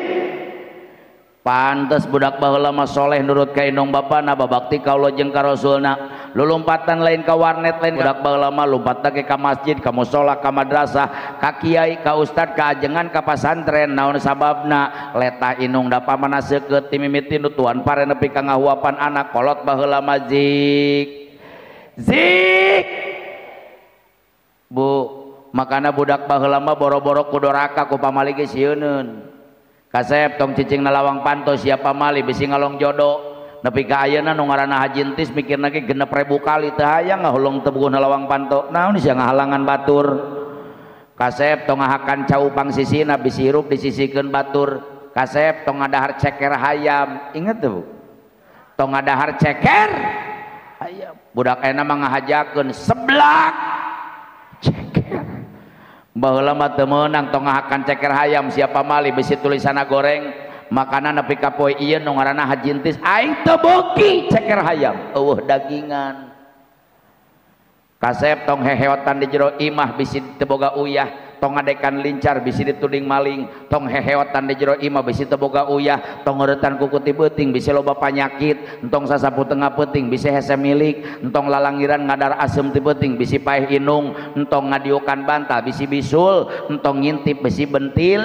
Pantes budak baheula mah soleh nurut ka indung bapana babakti ka Allah jeung ka Rasulna. Lulumpatan lain ka warnet lain budak baheula mah lumpat ge ka masjid, ka mushola, ka madrasah, ka kiai, ka ustad, ka ajengan, ka pasantren. Naon sababna? Letah indung da pamana seukeut ti mimiti nu tuan pare nepi ka ngahuapan anak kolot baheula mah zik. Zik. Bu, makana budak baheula mah boro-boro ku doraka ku pamali ge sieuneun. Kasep tong cicing na lawang panto siapa mali bisi ngalong jodoh nepi ka ayeuna nu ngaranna Haji Entis mikirna ge 6.000 kali teu hayang ngahulung teu buguh na lawang panto naon sia ngahalangan batur. Kasep tong ngahakan cau pangsisina bisi hirup disisikeun batur. Kasep tong ngadahar ceker hayam inget teu Bu, tong ngadahar ceker hayam budak ayeuna mah ngahajakeun seblak ceker. Baheula mah teu meunang tong ngahakan ceker hayam siapa mali bisi tulisanna goreng makanan nepi ka poe ieu nu ngaranna Haji Entis aing teu beuki ceker hayam eueuh dagingan. Kasep tong heheotan di jero imah bisi teu boga uyah, tong ngadekan lincar bisi dituding maling, tong heheotan di jero imah bisi teu boga uyah, tong ngeuretan kuku ti beuting bisi loba panyakit, entong sasapu tengah peuting bisi hese milik, entong lalangiran ngadar asem ti beuting bisi paeh inung, entong ngadiukan bantal bisi bisul, entong ngintip bisi bentil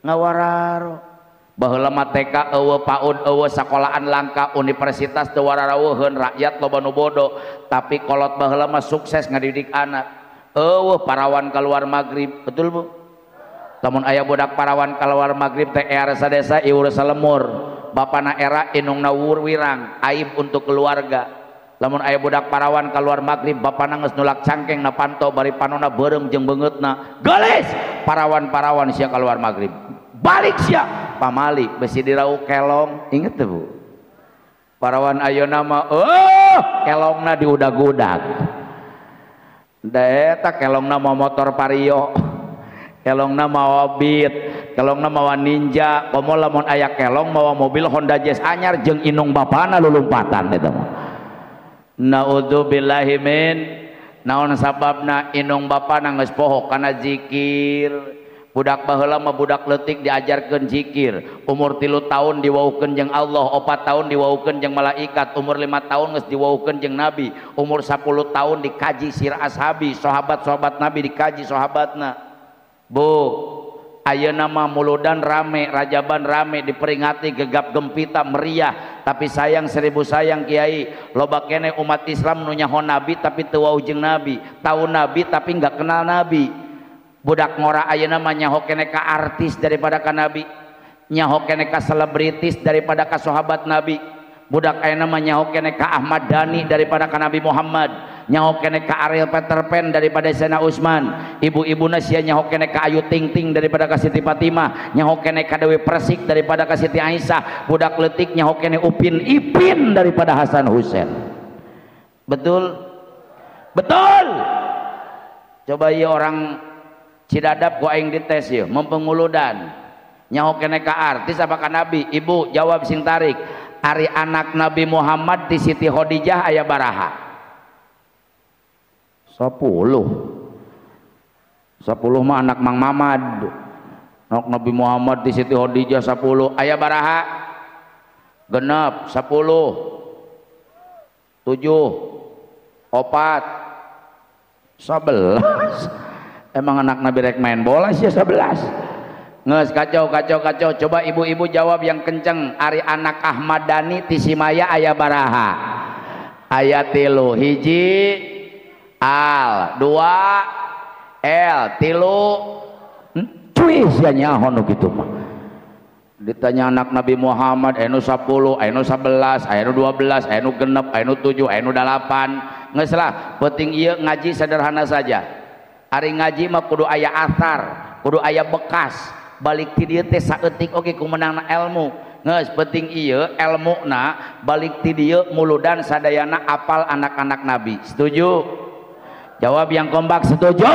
ngawararo. Baheula mah TK eueuh PAUD eueuh sakolaan langka universitas teu wararaweuheun rakyat loba nu bodoh tapi kolot baheula mah sukses ngadidik anak. Eueuh parawan keluar maghrib betul Bu, lamun aya budak parawan keluar maghrib teh era sadesa iur salemur bapana era indungna wirang aib untuk keluarga. Lamun aya budak parawan keluar maghrib bapana geus nulak cangkeng na panto bari panona beureum jeung beungeutna geulis parawan-parawan sia keluar maghrib balik sia pamali besi dirau kelong inget teu Bu. Parawan ayeuna mah oh kelongna diudag-udag da eta kelongna mawa motor Vario, kelongna mawa Beat, kelongna mawa Ninja, komo lamun aya kelong mawa mobil Honda Jazz anyar jeung indung bapana lulumpatan eta mah. Naudzubillahi min naon sababna indung bapana geus poho kana zikir. Budak baheula mah budak leutik diajarkeun zikir, umur 3 tahun diwauhkeun jeung Allah, 4 tahun diwauhkeun jeung malaikat, umur 5 tahun geus diwauhkeun jeung nabi, umur 10 tahun dikaji sir ashabi, sahabat-sahabat nabi dikaji sahabatna. Bu, ayeuna mah muludan rame, rajaban rame, diperingati gegap gempita meriah, tapi sayang seribu sayang kiai, loba keneh umat Islam nu nyaho nabi tapi teu wauh jeung nabi, tahu nabi tapi enggak kenal nabi. Budak ngora ayeuna mah nyaho keneh ka artis daripada ka nabi, nyaho keneh ka selebritis daripada ka sahabat nabi. Budak ayeuna mah nyaho keneh ka Ahmad Dhani daripada ka Nabi Muhammad, nyaho keneh ka Ariel Peter Pan daripada Sayyidina Utsman. Ibu-ibuna sia nyaho keneh ka Ayu Ting Ting daripada ka Siti Fatimah, nyaho keneh ka Dewi Persik daripada ka Siti Aisyah. Budak leutik nyaho keneh Upin Ipin daripada Hasan Husein. Betul? Betul. Coba ieu orang Cidadap ku aing dites ieu, mempenguludan. Nyaho keneh ka artis apa ka nabi? Ibu jawab sing tarik. Ari anak Nabi Muhammad di Siti Khadijah aya baraha? 10. 10 mah anak Mang Mamad. Anak Nabi Muhammad di Siti Khadijah 10 aya baraha? Genep 10 7 4 11. Emang anak Nabi rek main bola sih 11. Nges kacau kacau kacau. Coba ibu-ibu jawab yang kenceng. Ari anak Ahmad Dhani ti Simaya aya baraha? Aya 3. Hiji al, 2 L, 3. Cuy sia nyaho nu kitu mah. Ditanya anak Nabi Muhammad anu 10, anu 11, anu 12, anu 6, anu 7, anu 8. Geus lah, penting ieu ngaji sederhana saja. Ari ngaji mah kudu aya asar, kudu aya bekas. Balik ti dieu teh saeutik oge ku meunangna ilmu. Geus penting ieu elmuna balik ti dieu muludan sadayana apal anak-anak Nabi. Setuju? Jawab yang kompak, setuju.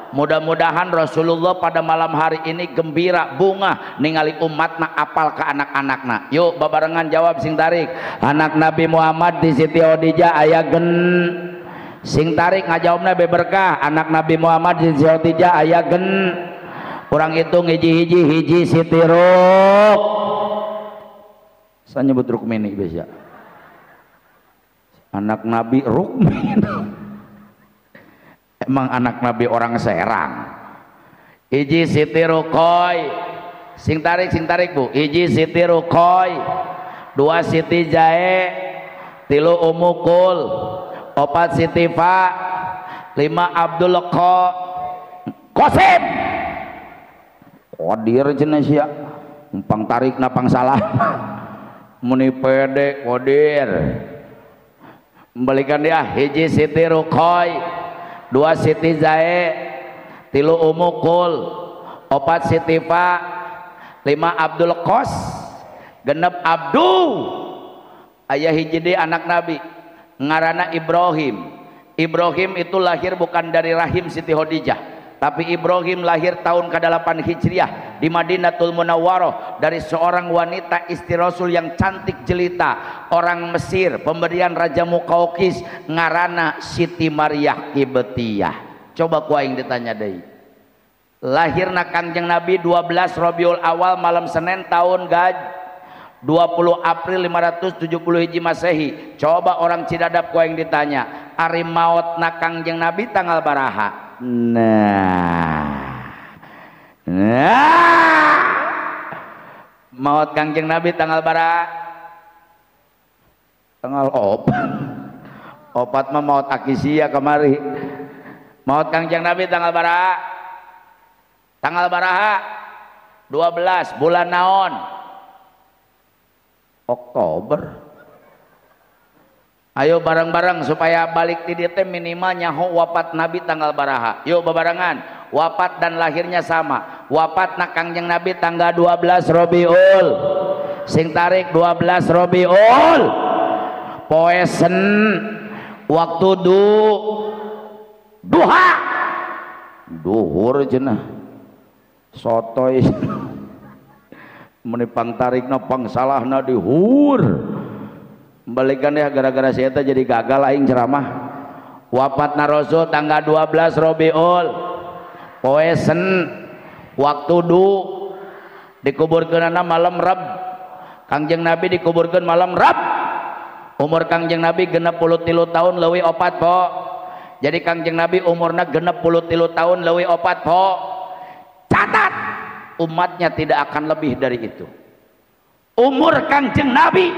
Mudah-mudahan Rasulullah pada malam hari ini gembira, bunga ningali umatna apal ke anak-anakna. Yuk babarengan jawab sing tarik. Anak Nabi Muhammad di Siti Khadijah aya gen. Sing tarik ngajawabna be berkah. Anak Nabi Muhammad di Siti Khadijah aya gen. Kurang hitung hiji-hiji hiji Siti Ruk. Saya nyebut Rukmini biasa. Anak Nabi Rukmini. Emang anak Nabi orang Serang. Hiji Siti Rukoy. Sing tarik bu. Hiji Siti Rukoy, 2 Siti Jae, 3 Umukul, 4 Siti Fa, 5 Abdul Qasim. Kodir cenah sia. Pang tarik na pang salah. Muni pede kodir. Balikan dia hiji Siti Rukoy, 2 Siti Zae, 3 Umukul, 4 Siti Fa, 5 Abdul Qos, 6 Abdu. Ayah hiji deui anak Nabi ngarana Ibrahim. Ibrahim itu lahir bukan dari rahim Siti Khadijah, tapi Ibrahim lahir tahun ke-8 Hijriah di Madinatul Munawwaroh dari seorang wanita istri Rasul yang cantik jelita, orang Mesir, pemberian Raja Mukaukis, ngarana Siti Maryah Kibetiyah. Coba ku aing ditanya deui. Lahirna Kangjeng Nabi 12 Rabiul Awal malam Senin tahun gaj 20 April 570 Hiji Masehi. Coba orang Cidadap ku aing ditanya, ari maotna Kangjeng Nabi tanggal baraha? Nah, nah, maut Kangjeng Nabi tanggal bara? Tanggal opat. Opat mah maut akisia kemari. Maut Kangjeng Nabi tanggal bara? Tanggal baraha? 12 bulan naon? Oktober. Ayo bareng-bareng supaya balik ti dieu teh minimal nyaho wafat Nabi tanggal baraha. Yuk babarengan. Wafat dan lahirnya sama. Wafatna Kangjeng Nabi tanggal 12 Rabiul. Sing tarik 12 Rabiul. Poesen waktu duha. Duhur cenah. Sotoy. Meni pangtarikna pangsalahna dihur. Balikan ya gara-gara si eta jadi gagal aing ceramah. Wafatna Rasul tanggal 12 Rabiul. Poesen waktu dikuburkeunana malam Rab. Kangjeng Nabi dikuburkeun malam Rab. Umur Kangjeng Nabi 63 tahun leuwih 4 po. Jadi Kangjeng Nabi umurna 63 tahun leuwih 4 po. Catat, umatnya tidak akan lebih dari itu. Umur Kangjeng Nabi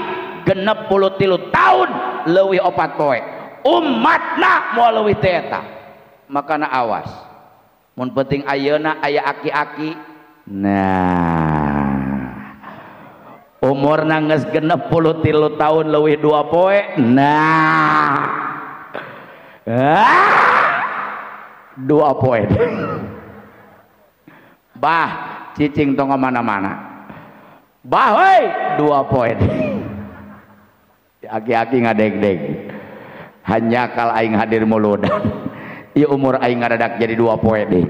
63 tahun leuwih 4 poe. Umatna moal leuwih teh eta. Makana awas. Mun penting ayeuna aya aki-aki. Nah, umurna geus 63 tahun leuwih 2 poe. Nah, 2 poe. Bah, cicing tong mana-mana. Bah, hoi, 2 poe. Aki-aki ngadeg-deg. Hanya kal aing hadir muludan. Ieu umur aing ngadadak jadi 2 poe deui.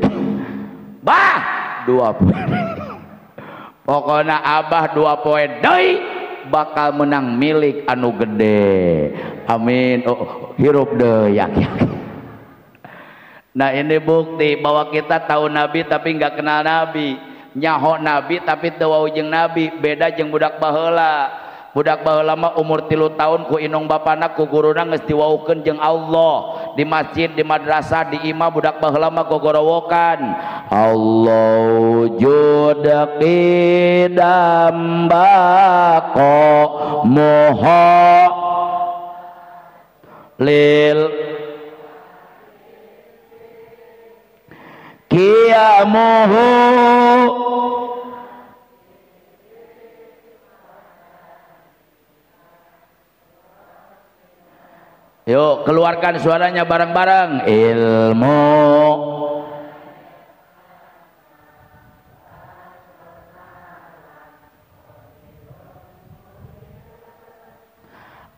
Bah, 2 poe. Pokona abah 2 poe deui bakal menang milik anu gede. Amin. Oh, hirup deui yakin. Nah ini bukti bahwa kita tahu Nabi tapi nggak kenal Nabi, nyaho Nabi tapi teu wau jeung Nabi, beda jeung budak baheula. Budak baheula mah umur 3 tahun ku inong bapana ku guruna geus diwaukeun jeung Allah di masjid, di madrasah, di imah. Budak baheula mah gogorowokan Allah wujud qidam baqa moho lil kiamuhu. Yuk keluarkan suaranya bareng-bareng. Ilmu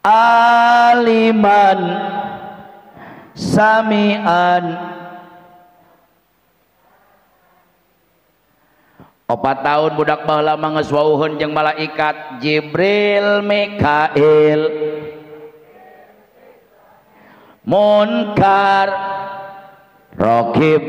aliman samian. 4 tahun budak baheula mah geus wauheun jeung malaikat Jibril, Mikail, Munkar, Rokib.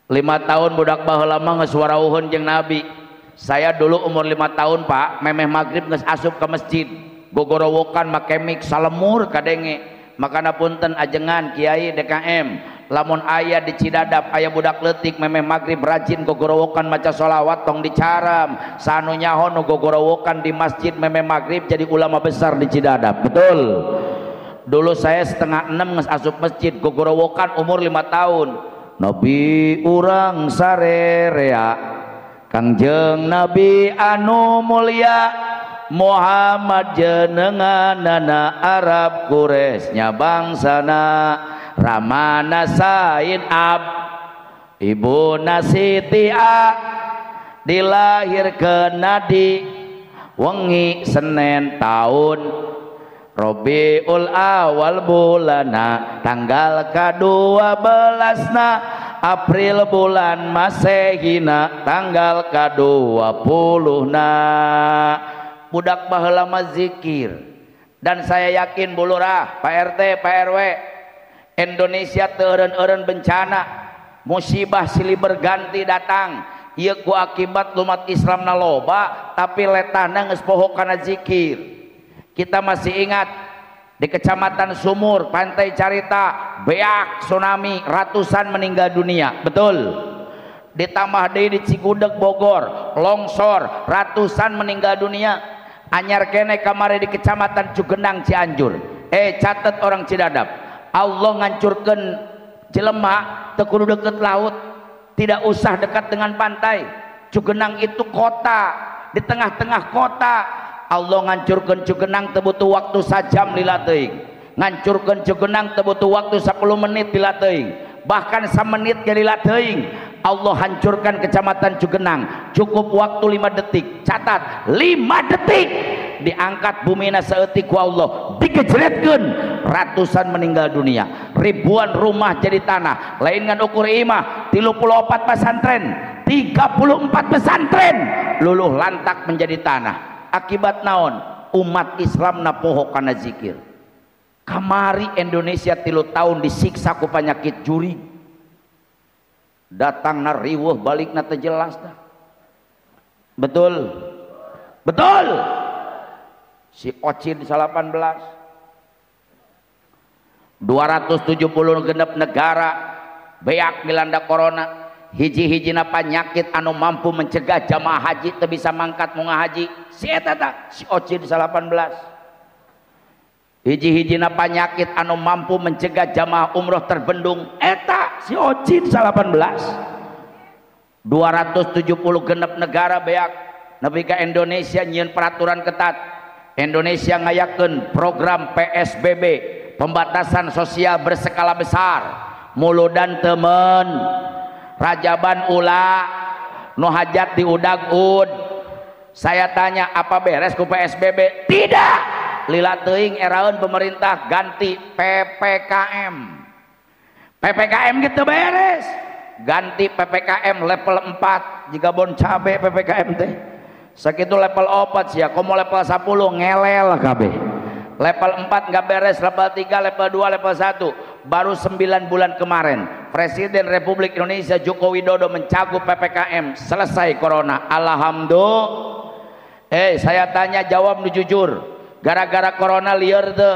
5 tahun budak baheula mah geus warauheun jeung Nabi. Saya dulu umur 5 tahun Pak, memeh maghrib geus asup ke masjid, gogorowokan make mik salemur kadenge. Makana punten ajengan kiai DKM, lamun aya di Cidadap aya budak leutik memeh maghrib rajin gogorowokan maca sholawat tong dicaram. Sanu nyaho nu gogorowokan di masjid memeh maghrib jadi ulama besar di Cidadap. Betul. Dulu saya 5:30 geus asup masjid gogorowokan umur 5 tahun. Nabi urang sarerea, Kangjeng Nabi anu mulia, Muhammad jenenganana Arab Quraisy bangsana, Ramana Said Ab, Ibuna Siti A, dilahirkeun di wengi Senin tahun Rabiul Awal bulana tanggal ka-12na April bulan Masehina tanggal ka-20na. Budak baheula mah zikir. Dan saya yakin Bu Lurah, Pak RT, Pak RW, Indonesia teu eureun-eureun bencana, musibah silih berganti datang. Ieu ku akibat umat Islamna loba tapi letahna geus poho kana zikir. Kita masih ingat di Kecamatan Sumur, Pantai Carita, beak tsunami, ratusan meninggal dunia. Betul. Ditambah deui di Cigudeg Bogor, longsor, ratusan meninggal dunia. Anyar kene kamari di Kecamatan Cugenang Cianjur. Catat orang Cidadap, Allah ngancurkeun jelema teu kudu deket laut, tidak usah dekat dengan pantai. Cugenang itu kota, di tengah-tengah kota Allah ngancurkeun Cugenang teu butuh waktu sajam lila teuing. Ngancurkeun Cugenang teu butuh waktu 10 menit lila teuing, bahkan samenit ge lila teuing. Allah hancurkan Kecamatan Cugenang cukup waktu 5 detik. Catat, 5 detik diangkat bumina saeutik ku Allah, dikejretkeun, ratusan meninggal dunia, ribuan rumah jadi tanah. Lain ngan ukur imah, 34 pesantren, 34 pesantren luluh lantak menjadi tanah. Akibat naon? Umat Islam na poho kana zikir. Kamari Indonesia 3 tahun disiksa ku penyakit jurig, datang na riweuh balik na teu jelas dah. Betul, betul. Si Ocin 18, 270 genep negara beak dilanda corona. Hiji-hijina penyakit anu mampu mencegah jamaah haji teu bisa mangkat munga haji, si eta ta si Ocin 18. Hiji-hijina penyakit anu mampu mencegah jamaah umroh terbendung, eta si Ocin 18. 270 genep negara beak nepi ka Indonesia nyieun peraturan ketat. Indonesia ngayakeun program PSBB, pembatasan sosial berskala besar. Muludan temen, rajaban ula, nu hajat diudag ud. Saya tanya, apa beres ku PSBB? Tidak. Lila teuing eraeun pemerintah ganti PPKM. PPKM gitu beres. Ganti PPKM level 4 jika bon cabe PPKM teh. Sakitu level 4 sia, komo level 10 ngelel kabeh. Level 4 nggak beres, level 3, level 2, level 1. Baru 9 bulan kemarin Presiden Republik Indonesia Joko Widodo mencakup PPKM, selesai corona. Alhamdulillah. Saya tanya jawab nu jujur. Gara-gara corona lieur teu?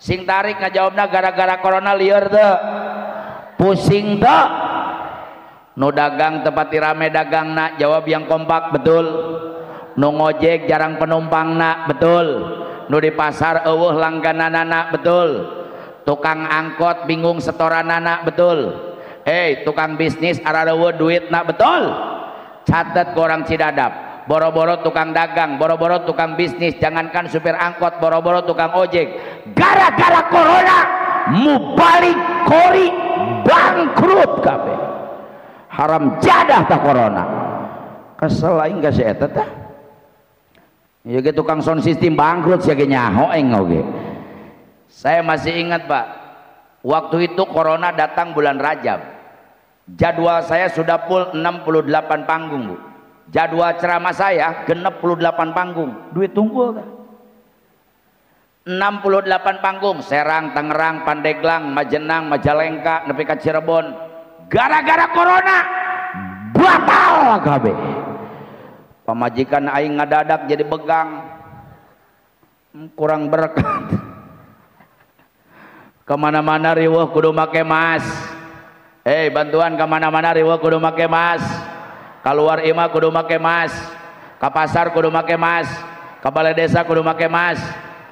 Sing tarik ngajawabna gara-gara corona lieur teu? Pusing teu? Nu dagang tempat rame dagangna, jawab yang kompak, betul. Nu ngojek jarang penumpangna, betul. Nu di pasar eueuh langgananana, betul. Tukang angkot bingung setoranana, betul. Tukang bisnis arareueuh duitna, betul. Catet ke orang Cidadap, boro-boro tukang dagang, boro-boro tukang bisnis, jangankan supir angkot, boro-boro tukang ojek, gara-gara corona mubalik kori bangkrut kabeh. Haram jadah ta corona. Kesel aing ka si eta tah. Ieu ge tukang sound system bangkrut sia ge nyaho aing oge. Saya masih ingat Pak, waktu itu corona datang bulan Rajab. Jadwal saya sudah full 68 panggung, Bu. Jadwal ceramah saya 68 panggung. Duit tunggul kan? 68 panggung, Serang, Tangerang, Pandeglang, Majenang, Majalengka, nepi ka Cirebon. Gara-gara corona batal kabeh. Pamajikan aing ngadadak jadi begang. Kurang berkat. Kemana-mana riweuh kudu make mas. Bantuan kemana-mana riweuh kudu make mas. Keluar imah kudu make mas. Ka pasar kudu make mas. Ka balai desa kudu make mas.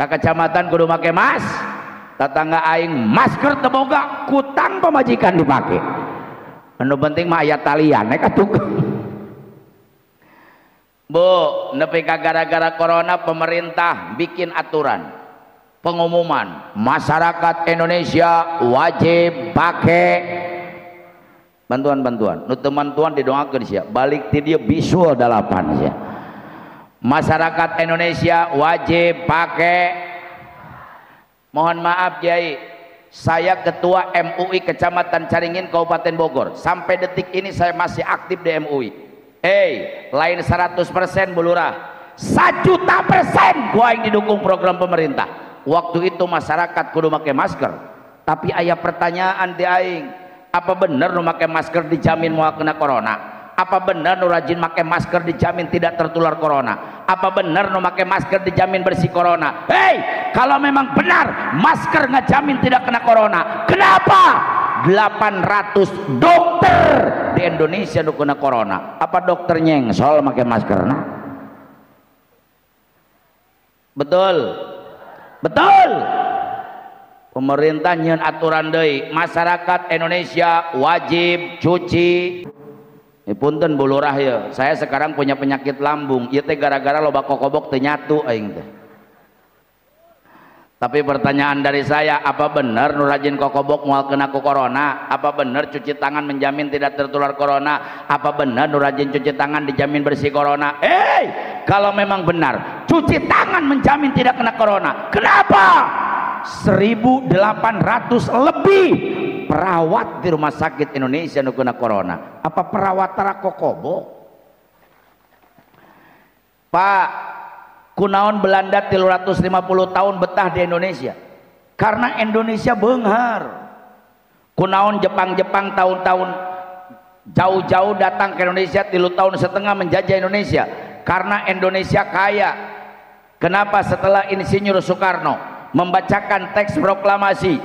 Ka kecamatan kudu make mas. Tetangga aing masker teu boga, kutang pamajikan dipake. Anu penting mah aya talian ka tukang. Bu, nepi ka gara-gara corona pemerintah bikin aturan pengumuman masyarakat Indonesia wajib pakai bantuan-bantuan. Nu teu mantuan didoakeun sia, balik ti dieu bisul 8 sia. Masyarakat Indonesia wajib pakai. Mohon maaf Kiai, saya ketua MUI Kecamatan Caringin Kabupaten Bogor. Sampai detik ini saya masih aktif di MUI. Lain 100% Bu Lurah, 1.000.000% gua yang didukung program pemerintah. Waktu itu masyarakat kudu make masker. Tapi aya pertanyaan di aing, apa bener nu make masker dijamin moal kena corona? Apa bener nu rajin make masker dijamin tidak tertular corona? Apa bener nu make masker dijamin bersih corona? Hei, kalau memang benar masker ngejamin tidak kena corona, kenapa 800 dokter di Indonesia nu kena corona? Apa dokter nyengsol make masker? Nah? Betul. Betul. Pemerintah nyeun aturan deui, masyarakat Indonesia wajib cuci. Punten Bu Lurah ya, saya sekarang punya penyakit lambung. Ieu teh gara-gara loba kokobok teu nyatu aing teh. Tapi pertanyaan dari saya, apa bener nu rajin kokobok moal kena ku corona? Apa bener cuci tangan menjamin tidak tertular corona? Apa bener nu rajin cuci tangan dijamin bersih corona? Kalau memang benar cuci tangan menjamin tidak kena corona, kenapa 1.800 lebih perawat di rumah sakit Indonesia nu kena corona? Apa perawat tara kokobok? Pak, kunaon Belanda 350 tahun betah di Indonesia? Karena Indonesia beunghar. Kunaon Jepang-Jepang tahun-tahun jauh-jauh datang ke Indonesia 3,5 tahun menjajah Indonesia? Karena Indonesia kaya. Kenapa setelah Insinyur Soekarno membacakan teks proklamasi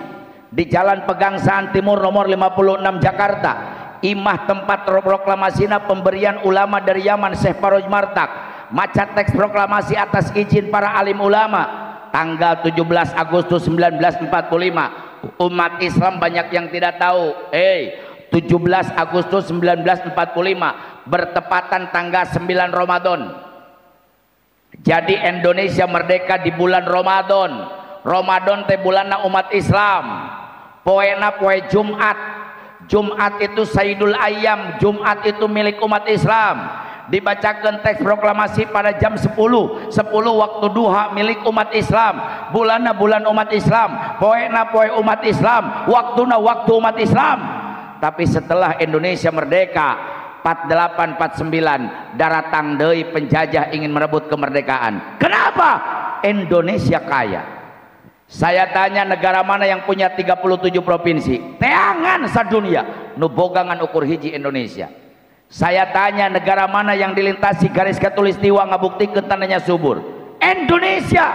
di Jalan Pegangsaan Timur nomor 56 Jakarta, imah tempat proklamasina pemberian ulama dari Yaman Syekh Paroj Martak, maca teks proklamasi atas izin para alim ulama tanggal 17 Agustus 1945. Umat Islam banyak yang tidak tahu. 17 Agustus 1945 bertepatan tanggal 9 Ramadan. Jadi Indonesia merdeka di bulan Ramadan. Ramadan teh bulanna umat Islam. Poena poe Jumat. Jumat itu Sayyidul Ayyam, Jumat itu milik umat Islam. Dibacakan teks proklamasi pada jam 10 10 waktu duha milik umat Islam, bulanna bulan umat Islam, poena poe umat Islam, waktuna waktu umat Islam. Tapi setelah Indonesia merdeka 48 49 daratang deui penjajah ingin merebut kemerdekaan. Kenapa? Indonesia kaya. Saya tanya, negara mana yang punya 37 provinsi? Teangan sadunia nu boga ngan ukur hiji Indonesia. Saya tanya, negara mana yang dilintasi garis khatulistiwa ngabuktikeun tanahnya subur? Indonesia.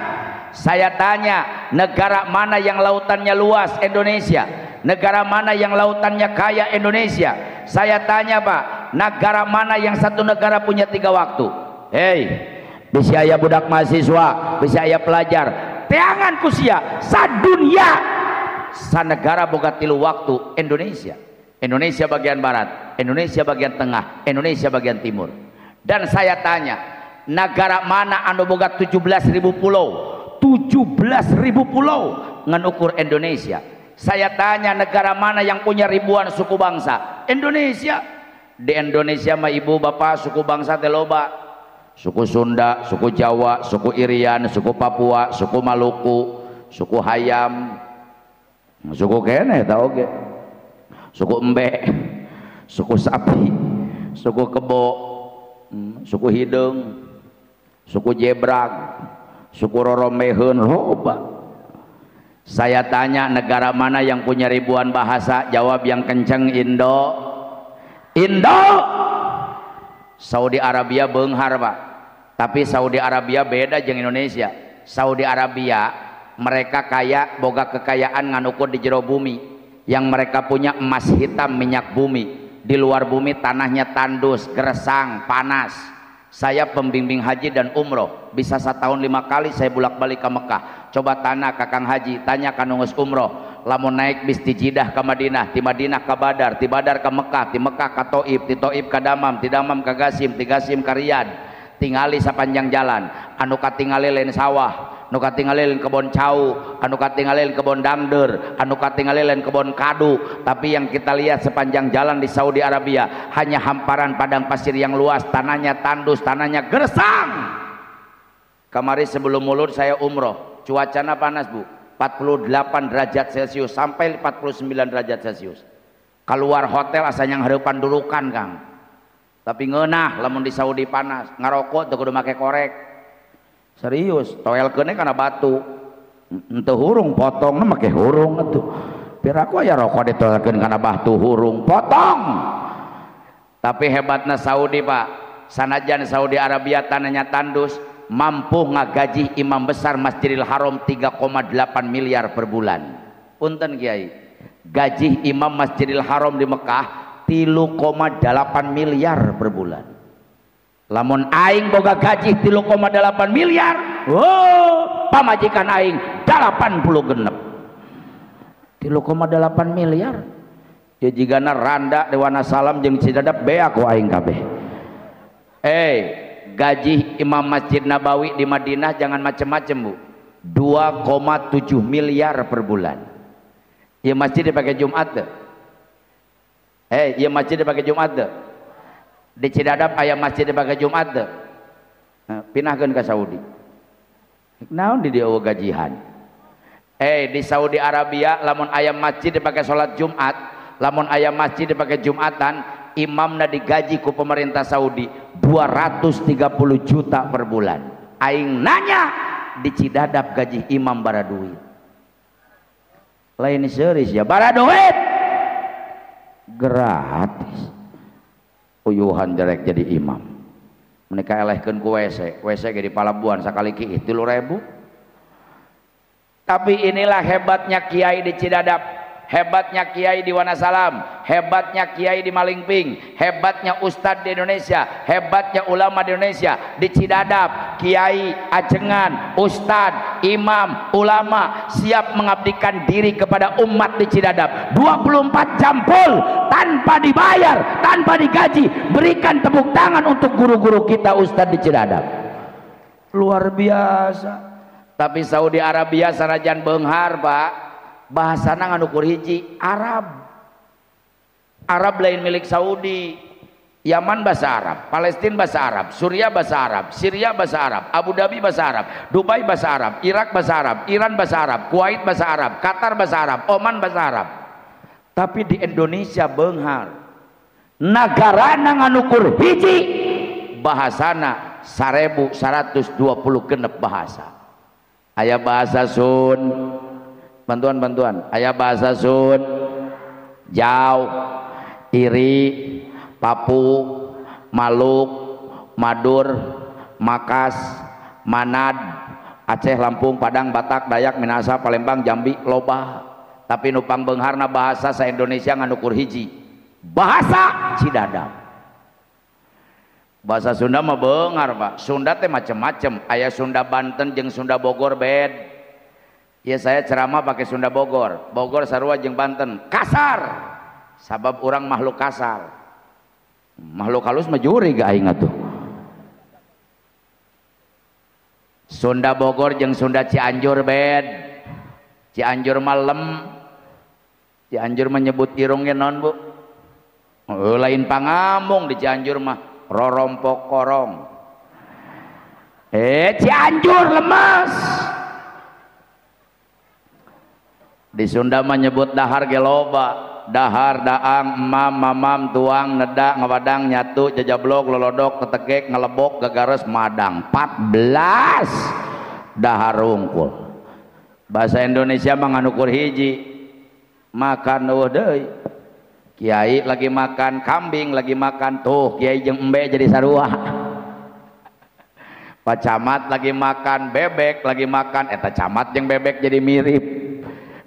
Saya tanya, negara mana yang lautannya luas? Indonesia. Negara mana yang lautannya kaya? Indonesia. Saya tanya Pak, negara mana yang satu negara punya 3 waktu? Hei, bisa aya budak mahasiswa, bisa aya pelajar, teangan kusia sadunia sanegara boga 3 waktu Indonesia. Indonesia bagian barat, Indonesia bagian tengah, Indonesia bagian timur. Dan saya tanya, negara mana anu boga 17.000 pulau? 17.000 pulau ngan ukur Indonesia. Saya tanya, negara mana yang punya ribuan suku bangsa? Indonesia. Di Indonesia mah ibu bapak suku bangsa teh loba. Suku Sunda, suku Jawa, suku Irian, suku Papua, suku Maluku, suku Hayam, suku kene eta oge, suku embe, suku sapi, suku kebo, suku hideung, suku jebrag, suku roromeheun, loba. Saya tanya, negara mana yang punya ribuan bahasa? Jawab yang kenceng, Indo. Indo. Saudi Arabia beunghar Pak, tapi Saudi Arabia beda jeung Indonesia. Saudi Arabia mereka kaya, boga kekayaan ngan ukur di jero bumi. Yang mereka punya emas hitam, minyak bumi. Di luar bumi tanahnya tandus, gersang, panas. Saya pembimbing haji dan umroh, bisa setahun 5 kali saya bolak-balik ke Mekah. Coba tanah kakang haji, tanya kanungus umroh. Lamun naik bis ti Jidah ke Madinah, ti Madinah ke Badar, ti Badar ke Mekah, ti Mekah ke Taif, ti Taif ke Damam, ti Damam ke Gasim, ti Gasim ke Riyadh. Tingali sepanjang jalan, anu katingali lain sawah, anu katingali lain kebon cau, anu katingali lain kebon dangder, anu katingali lain kebon kadu. Tapi yang kita lihat sepanjang jalan di Saudi Arabia hanya hamparan padang pasir yang luas, tanahnya tandus, tanahnya gersang. Kemarin sebelum Mulud saya umroh, cuacanya panas bu, 48 derajat Celcius sampai 49 derajat Celcius. Keluar hotel asanya nghareupan durukan Kang. Tapi ngeunah lamun di Saudi panas, ngarokok teu kudu make korek. Serius, toelkeun kana batu. Henteu hurung potongna make hurung atuh. Piraku aya rokok ditoelkeun kana batu hurung potong. Tapi hebatna Saudi Pak, sanajan Saudi Arabia tanahnya tandus, mampu ngagaji imam besar Masjidil Haram 3,8 miliar per bulan. Punten Kiai, gaji imam Masjidil Haram di Mekah 3,8 miliar per bulan. Lamun aing boga gaji 3,8 miliar, oh, pamajikan aing 80 genep. 3,8 miliar. Ya jigana randa Dewana Salam jeung Cidadap beak ku aing kabeh. Gaji imam Masjid Nabawi di Madinah jangan macem-macem bu, 2,7 miliar per bulan. Ya masjid dipakai Jumat tuh. Ya masjid dipakai Jumat tuh. Di Cidadap aya masjid dipakai Jumat tuh. Nah, pindahkeun ke Saudi. Naon di dieu gajihan? Di Saudi Arabia lamun aya masjid dipakai salat Jumat, lamun aya masjid dipakai Jumatan, imamna digaji ku pemerintah Saudi 230 juta per bulan. Aing nanya di Cidadap gaji imam bara duit. Lain serius ya, bara duit gratis. Uyuhan jelek jadi imam. Mereka elehkeun ku WC, WC ge di palabuhan sakali kiih 3.000. Tapi inilah hebatnya kiai di Cidadap, hebatnya kiai di Wanasalam, hebatnya kiai di Malingping, hebatnya ustadz di Indonesia, hebatnya ulama di Indonesia. Di Cidadap, kiai, ajengan, ustadz, imam, ulama siap mengabdikan diri kepada umat di Cidadap 24 jam full, tanpa dibayar, tanpa digaji. Berikan tepuk tangan untuk guru-guru kita ustadz di Cidadap. Luar biasa. Tapi Saudi Arabia sanajan beunghar Pak, bahasana ngan ukur hiji, Arab. Arab lain milik Saudi. Yaman bahasa Arab, Palestina bahasa Arab, Suria bahasa Arab, Syria bahasa Arab, Abu Dhabi bahasa Arab, Dubai bahasa Arab, Irak bahasa Arab, Iran bahasa Arab, Kuwait bahasa Arab, Qatar bahasa Arab, Oman bahasa Arab. Tapi di Indonesia beunghar. Nagarana nganukur hiji, bahasana 1126 bahasa. Aya bahasa Sun, bantuan-bantuan, aya bahasa Sun, Jau, Iri, Papu, Maluk, Madur, Makas, Manad, Aceh, Lampung, Padang, Batak, Dayak, Minahasa, Palembang, Jambi, loba. Tapi nupang beungharna bahasa sa Indonesia nganukur hiji, bahasa Cidadap. Bahasa Sunda mah beunghar, Pak. Sunda teh macem-macem. Aya Sunda Banten jeung Sunda Bogor bed. Ya saya ceramah pakai Sunda Bogor. Bogor sarua jeung Banten. Kasar. Sabab orang makhluk kasar. Makhluk halus mah jurig aing atuh. Sunda Bogor jeung Sunda Cianjur bed. Cianjur mah lem. Cianjur menyebut irungnya non, Bu. Oh, lain pangamung di Cianjur mah rorompok korong. Cianjur lemas. Di Sunda menyebut dahar ge loba. Dahar, daang, emam, mamam, tuang, neda, ngawadang, nyatu, jajablok, lolodok, tetegek, ngelebok, gagares, madang. 14 dahar wungkul. Bahasa Indonesia mah nganukur hiji. Makan eueuh deui. Kiai lagi makan kambing, lagi makan tuh kiai jeung embe jadi sarua. Pak camat lagi makan bebek, lagi makan eta camat jeung bebek jadi mirip.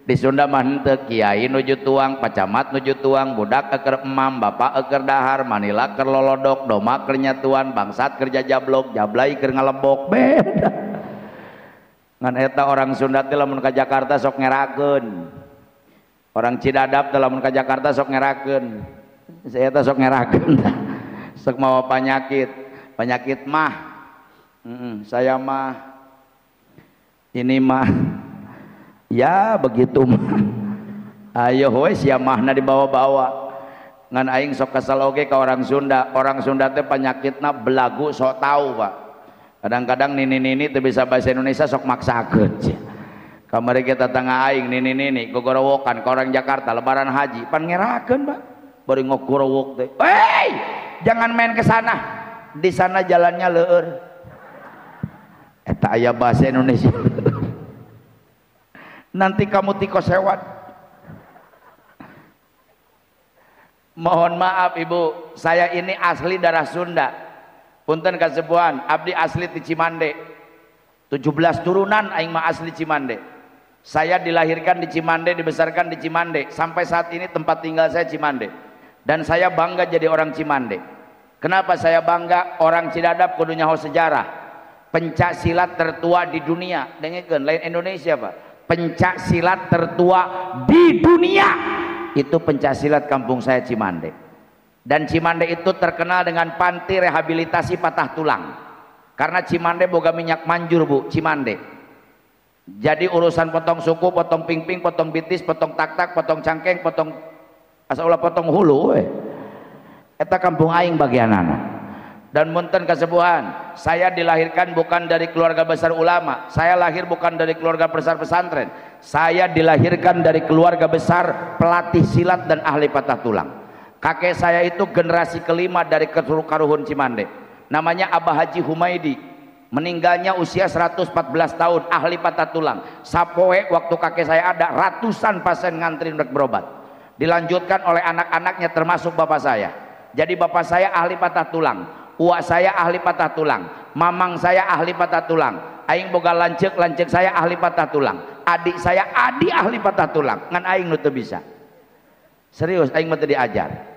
Di Sunda mah henteu, kiai nuju tuang, pak camat nuju tuang, budak eker emam, bapak eker dahar, manila keur lolodok, doma keur nyatuan, bangsat keur jajablok, jablay keur ngalebok, beda. Ngan eta orang Sunda teh lamun ka Jakarta sok ngerakeun. Orang Cidadap teh lamun ka Jakarta sok ngerakeun. Saya teh sok ngerakeun. Sok mawa penyakit, penyakit mah. Saya mah ini mah ya begitu mah. Ayo we sia mahna dibawa-bawa. Ngan aing sok kesel oge ka orang Sunda. Orang Sunda teh penyakitna belagu sok tahu, Pak. Kadang-kadang nini-nini teu bisa bahasa Indonesia sok maksakeun. Kamari kita tetangga aing nini-nini gogorowokan ka orang Jakarta lebaran haji pan ngerakeun, Pak. Bari ngogorowok teh. Hei, jangan main ke sana. Di sana jalannya leueur. Eta aya bahasa Indonesia. Nanti kamu tiko sewat. Mohon maaf Ibu, saya ini asli darah Sunda. Punten kasepuhan, abdi asli di Cimande. 17 turunan aing mah asli Cimande. Saya dilahirkan di Cimande, dibesarkan di Cimande. Sampai saat ini tempat tinggal saya Cimande. Dan saya bangga jadi orang Cimande. Kenapa saya bangga? Orang Cidadap kudu nyaho sejarah. Pencak silat tertua di dunia. Dengekeun, lain Indonesia, Pak. Pencak silat tertua di dunia itu pencak silat kampung saya Cimande. Dan Cimande itu terkenal dengan panti rehabilitasi patah tulang. Karena Cimande boga minyak manjur, Bu, Cimande. Jadi urusan potong suku, potong pingping, potong bitis, potong tak-tak, potong cangkeng, potong asal ulah potong hulu we. Eta kampung aing bagianana. Dan munten kasepuhan, saya dilahirkan bukan dari keluarga besar ulama, saya lahir bukan dari keluarga besar pesantren, saya dilahirkan dari keluarga besar pelatih silat dan ahli patah tulang. Kakek saya itu generasi kelima dari Karuhun Cimande, namanya Abah Haji Humaidi, meninggalnya usia 114 tahun, ahli patah tulang. Sapoe waktu kakek saya ada ratusan pasien ngantri untuk berobat. Dilanjutkan oleh anak-anaknya termasuk bapak saya. Jadi bapak saya ahli patah tulang, uak saya ahli patah tulang, mamang saya ahli patah tulang, aing boga lanceuk, lanceuk saya ahli patah tulang, adik saya adik ahli patah tulang, ngan aing nu teu bisa. Serius aing mah teu diajar.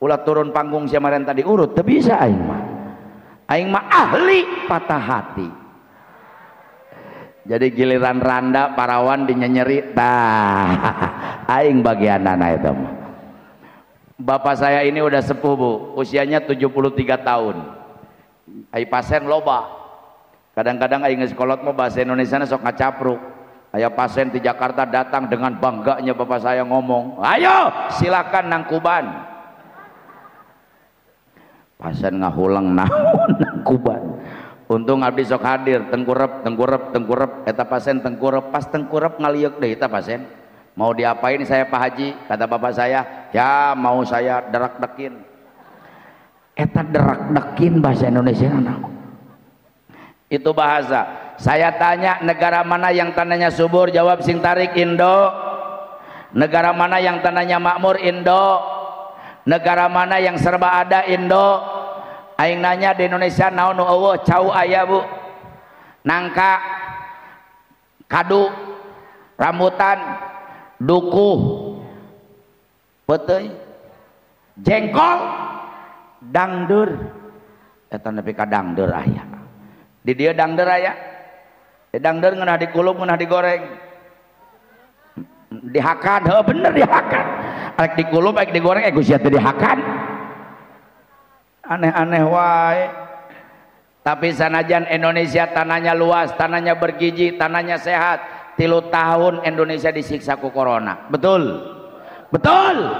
Ulah turun panggung sia maren tadi urut teu bisa aing mah. Aing mah ahli patah hati. Jadi giliran randa parawan dinyenyeri tah aing bagianana eta mah. Bapak saya ini udah sepuh, Bu, usianya 73 tahun. Ai pasien loba. Kadang-kadang aing geus kolot mah bahasa Indonesia sok ngacapruk. Aya pasien di Jakarta datang dengan bangganya bapak saya ngomong, "Ayo, silakan nangkuban." Pasien ngahulang naon nangkuban. Untung abdi sok hadir tengkurep tengkurep tengkurep eta pasien tengkurep, pas tengkurep ngalieuk deui eta pasien. Mau diapain saya Pak Haji? Kata bapak saya, ya mau saya derak-dekin. Eta derak-dekin bahasa Indonesia naon? Itu bahasa. Saya tanya negara mana yang tanahnya subur? Jawab sing tarik, Indo. Negara mana yang tanahnya makmur? Indo. Negara mana yang serba ada? Indo. Aing nanya di Indonesia naon nu eueuh? Cau aya bu, nangka, kadu, rambutan, dukuh, peuteuy, jengkol, dangdur. Eta nepi ka dangdur aya. Di dieu dangdur aya. Di dangdur ngeunah dikulub, ngeunah digoreng. Dihakan, heuh bener dihakan. Arek dikulub, arek digoreng, ku sia teh dihakan. Aneh-aneh wae. Tapi sanajan Indonesia tanahnya luas, tanahnya bergizi, tanahnya sehat, 3 tahun Indonesia disiksa ku corona. Betul? Betul.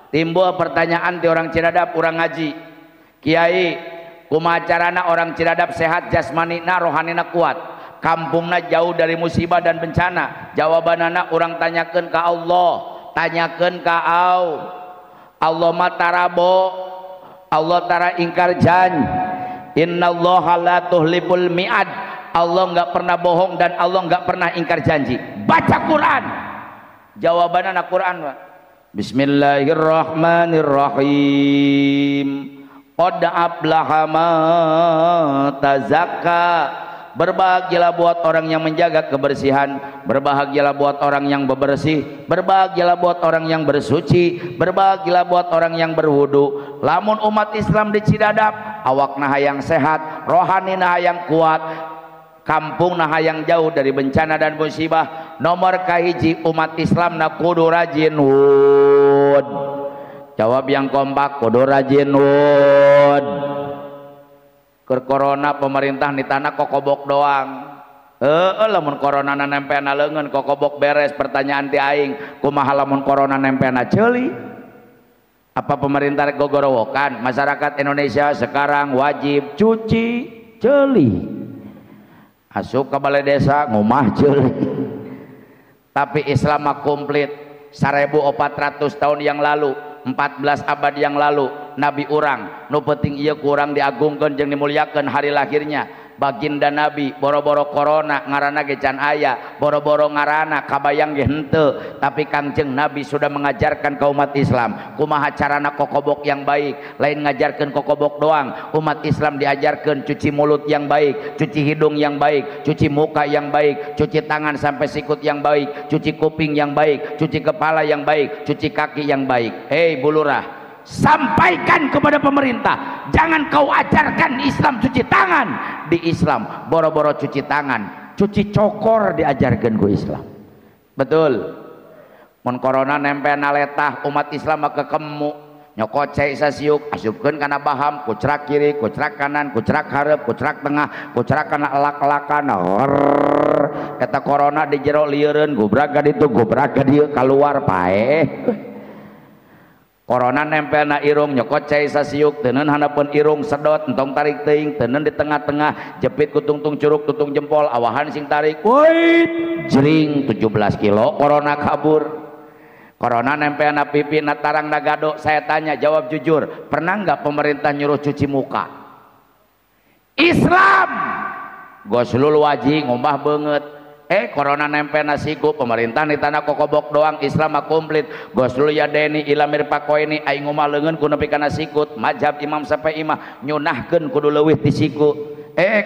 Timbul pertanyaan ti orang Cidadap, orang ngaji. Kiai, kumaha carana orang Cidadap sehat jasmanina, rohanina kuat, kampungna jauh dari musibah dan bencana? Jawabanana orang tanyakeun ka Allah, tanyakeun ka Allah mah tarabo, Allah tara ingkar janji. Innallaha la tuhliful mi'ad. Allah nggak pernah bohong dan Allah nggak pernah ingkar janji. Baca Quran. Jawabanana Quran, Pak. Bismillahirrahmanirrahim. Qad aflaha man tazakka. Berbahagialah buat orang yang menjaga kebersihan, berbahagialah buat orang yang bebersih, berbahagialah buat orang yang bersuci, berbahagialah buat orang yang berwudu. Lamun umat Islam di Cidadap, awakna hayang sehat, rohanina hayang kuat, kampungna hayang jauh dari bencana dan musibah. Nomor kahiji umat Islam na kudu rajin wud. Jawab yang kompak, kudu rajin wud. Keur corona pemerintah nitana kokobok doang. Lamun corona nempelna leungeun kokobok beres. Pertanyaan ti aing, kumaha lamun corona nempelna ceuli? Apa pemerintah rek gogorowokan? Masyarakat Indonesia sekarang wajib cuci ceuli. Asup ka balai desa ngomah ceuli. Tapi Islam mah komplit. 1400 tahun yang lalu, 14 abad yang lalu, Nabi urang nu penting ieu kurang diagungkeun jeung dimuliakeun hari lahirnya. Baginda Nabi boro-boro corona ngaranna ge can aya, boro-boro ngaranna kabayang ge henteu, tapi Kangjeng Nabi sudah mengajarkan ke umat Islam kumaha carana kokobok yang baik. Lain ngajarkeun kokobok doang, umat Islam diajarkeun cuci mulut yang baik, cuci hidung yang baik, cuci muka yang baik, cuci tangan sampai sikut yang baik, cuci kuping yang baik, cuci kepala yang baik, cuci kaki yang baik. Hei Bu Lurah, sampaikan kepada pemerintah, jangan kau ajarkan Islam cuci tangan. Di Islam boro-boro cuci tangan, cuci cokor diajarkan ku Islam. Betul. Mun corona nempel naletah umat Islam mah kekemu, nyokot cai sasiuk, asupkeun kana baham, kucrak kiri, kucrak kanan, kucrak hareup, kucrak tengah, kucrak kana elak-elakan. Eta corona di jero lieureun, gubrak ka ditu, gubrak ka dieu, kaluar paeh. Corona nempel na irung, nyokot cai sasiuk, teuneun handapeun irung, sedot, entong tarik teuing, teuneun di tengah-tengah, jepit ku tungtung curug, tutung jempol, awahan sing tarik, wait, jering 17 kilo, corona kabur. Corona nempel na pipi, na tarang, na gado. Saya tanya, jawab jujur, pernah nggak pemerintah nyuruh cuci muka? Islam, goslul wajib, ngumbah banget. Corona nempel na siku, pemerintah nitana kokobok doang, Islam mah komplit. Goslul yadeni ila mirfaqaini, aing ngumah leungeun ku nepi kana sikut, mazhab Imam Syafi'i mah nyunahkeun kudu leuwih ti siku.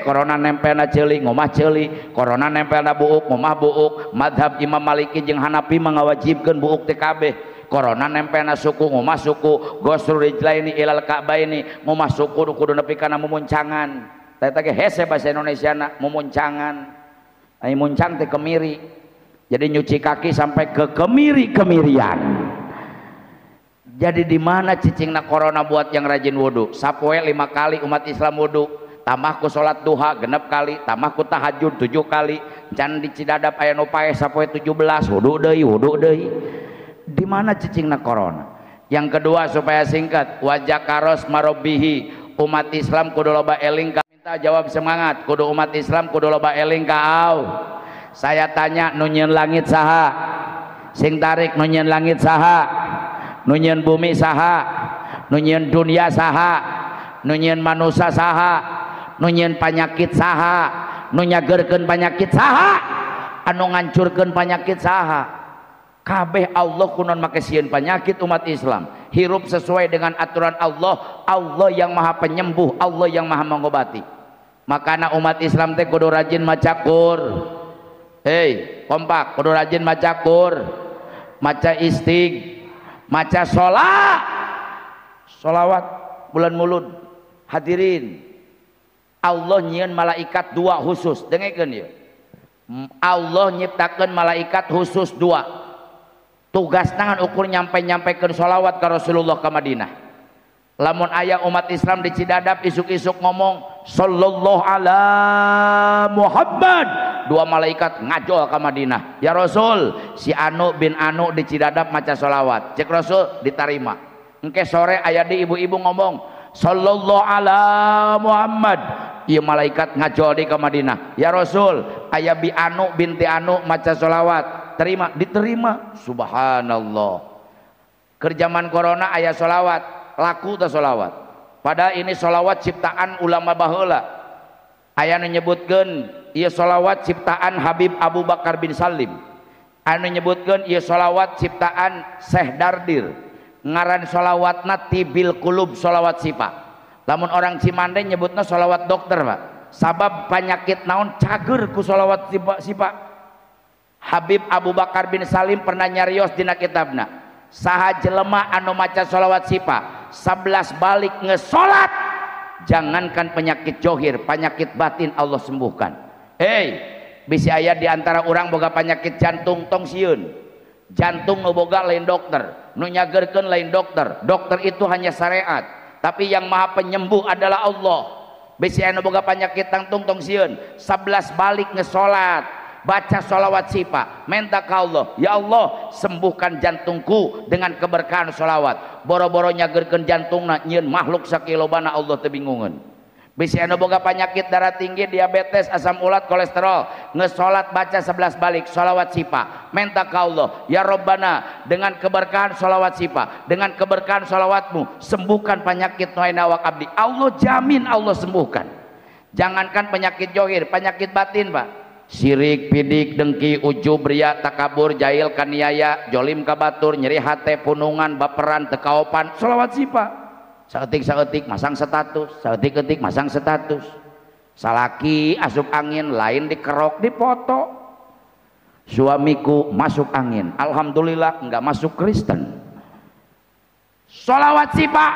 Corona nempel na ceuli, ngumah ceuli. Corona nempel na buuk, ngumah buuk. Mazhab Imam Maliki jeung Hanafi mah ngawajibkeun buuk teh kabeh. Corona nempel na suku, ngumah suku. Goslul rijlaini ilal ka'baini, ngumah suku kudu nepi kana mumuncangan. Teh teh hese bahasa Indonesia na mumuncangan. Ai muncang teh kemiri. Jadi nyuci kaki sampai ke kemiri-kemirian. Jadi di mana cicingna corona buat yang rajin wudu? Sapoe 5 kali umat Islam wudu, tambah ku salat duha 6 kali, tambah ku tahajud 7 kali. Can di Cidadap aya nu paeh sapoe 17 wudu deui, wudu deui. Di mana cicingna corona? Yang kedua supaya singkat, wajakaros marobihi. Umat Islam kudu loba eling ka, minta jawab semangat, kudu umat Islam kudu loba eling ka Allah. Saya tanya, nu nyieun langit saha? Sing tarik, nu nyieun langit saha? Nu nyieun bumi saha? Nu nyieun dunia saha? Nu nyieun manusia saha? Nu nyieun panyakit saha? Nu nyageurkeun panyakit saha? Anu ngancurkeun panyakit saha? Kabeh Allah kunon make sieun panyakit umat Islam. Hirup sesuai dengan aturan Allah. Allah yang maha penyembuh, Allah yang maha mengobati. Makana umat Islam teh kudu rajin maca Qur. Hei, kompak, kudu rajin maca Qur, maca istig, maca sholat, sholawat bulan mulud. Hadirin, Allah nyieun malaikat dua khusus, dengekeun ieu. Allah nyiptakeun malaikat khusus dua. Tugas tangan ukur nyampe-nyampekeun sholawat ke Rasulullah ke Madinah. Lamun aya umat Islam di Cidadap isuk-isuk ngomong sallallahu ala Muhammad, dua malaikat ngajol ke Madinah. Ya Rasul, si Anu bin Anu di Cidadap maca sholawat. Cek Rasul diterima. Engke sore aya di ibu-ibu ngomong sallallahu ala Muhammad, ieu malaikat ngajol di ke Madinah. Ya Rasul, aya bi Anu binti Anu maca sholawat, terima, diterima. Subhanallah. Keur zaman corona aya sholawat, laku teh sholawat. Padahal ini sholawat ciptaan ulama baheula. Aya nu nyebutkeun ieu sholawat ciptaan Habib Abu Bakar bin Salim. Aya nu nyebutkeun ieu sholawat ciptaan Syekh Dardir. Ngaran sholawatna Tibil Qulub, sholawat sipa. Lamun orang Cimande nyebutna sholawat dokter, Pak. Sabab penyakit naon cager ku sholawat sipa. Habib Abu Bakar bin Salim pernah nyarios dina kitabna, saha jelema anu maca sholawat sipa 11 balik ngesolat, jangankan penyakit johir, penyakit batin Allah sembuhkan. Hei, bisi aya di antara orang boga penyakit jantung, tong sieun. Jantung nu boga lain dokter, nu nyagerkeun lain dokter. Dokter itu hanya syariat, tapi yang maha penyembuh adalah Allah. Bisi aya nu boga penyakit jantung, tong sieun. 11 balik ngesolat, baca sholawat sipa, minta ke Allah, ya Allah sembuhkan jantungku dengan keberkahan sholawat. Boro-boro nyagerkeun jantungna, nyieun makhluk sakilobana Allah teu bingungeun. Bisi anu boga penyakit darah tinggi, diabetes, asam urat, kolesterol, ngesolat baca 11 balik sholawat sipa, minta ke Allah, ya Robbana dengan keberkahan sholawat sipa, dengan keberkahan sholawatmu sembuhkan penyakit nu aya awak abdi. Allah jamin Allah sembuhkan. Jangankan penyakit johir, penyakit batin, Pak. Sirik, pidik, dengki, ujub, riya, takabur, jahil, kaniaya, jolim kabatur, nyeri hate, punungan, baperan, tekaopan, sholawat sipa. Saeutik-saeutik masang status, saeutik-eutik masang status. Salaki asup angin, lain dikerok, dipoto. Suamiku masuk angin, alhamdulillah enggak masuk Kristen. Sholawat sipa.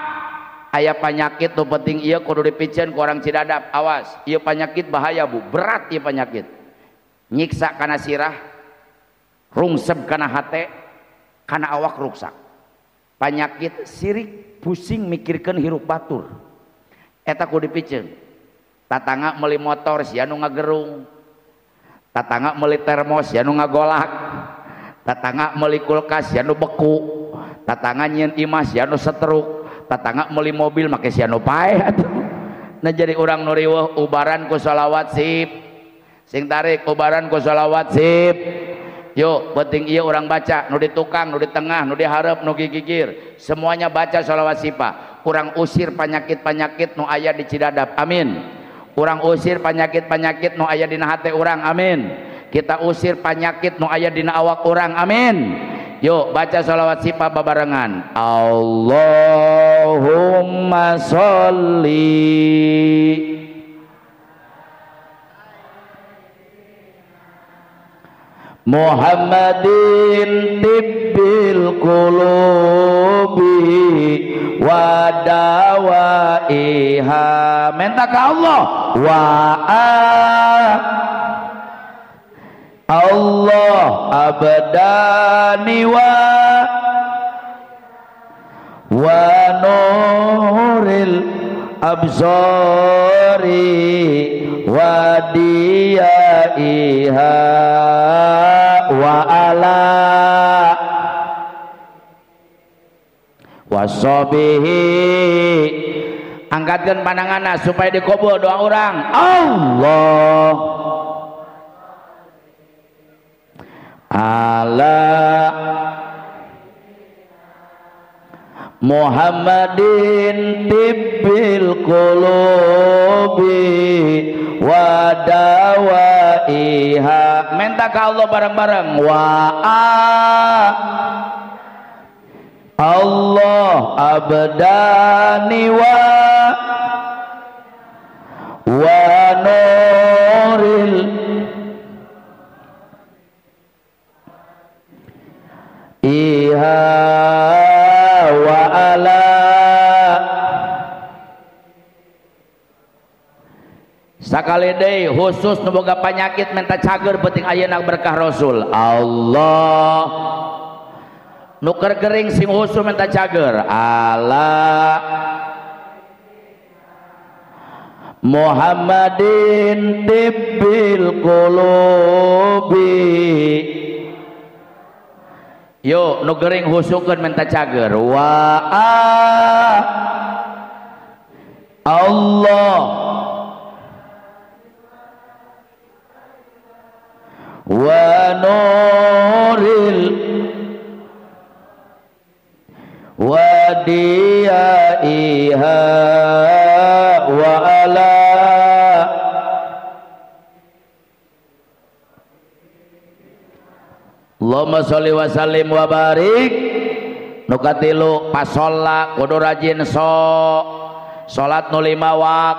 Aya penyakit tuh penting ieu kudu dipiceun ku orang Cidadap. Awas, ieu penyakit bahaya, Bu, berat ieu penyakit. Nyiksa kana sirah, rungsep kana hate, kana awak ruksak. Penyakit sirik, pusing mikirkeun hirup batur. Eta kudu dipiceun. Tatangga meuli motor sia nu ngagerung, tatangga meuli termos sia nu ngagolak, tatangga meuli kulkas sia nu beku, tatangga nyieun imah sia nu setruk, tatangga meuli mobil make sia nu paeh atuh. Nah jadi urang nu riweuh ubaran ku sholawat sip. Sing tarik ubaran ku sholawat sip. Yuk, penting iya orang baca, nu di tukang, nu di tengah, nu di hareup, nu gigigir, semuanya baca sholawat sipa. Kurang usir penyakit-penyakit nu aya di Cidadap, amin. Kurang usir penyakit-penyakit nu aya dina hate urang, amin. Kita usir penyakit nu aya dina awak urang, amin. Yuk, baca sholawat sipa babarengan. Allahumma sholli Muhammadin tibbil qulubi wa dawaiha. Minta ke Allah wa Allah abdani wa nuril absari wa diyaiha wa ala wasobihi Angkatkeun pandanganna supaya dikabul doa urang. Allah ala Muhammadin tibbil qulubi wa dawaiha. Minta ke Allah bareng-bareng. Wa Allah abdani wa nuril iha wa ala. Sakali deui khusus nu boga panyakit minta cager penting ayeuna berkah Rasul. Allah nu keur gering sing khusus minta cager. Ala Muhammadin tibbil qulubi. Yo nu gering husukeun minta cager. Wa Allah wa nuril wa diyaiha wa ala. Allahumma sholli wa sallim wa barik. Nu katilu pasola kudu rajin salat nu 5 wak.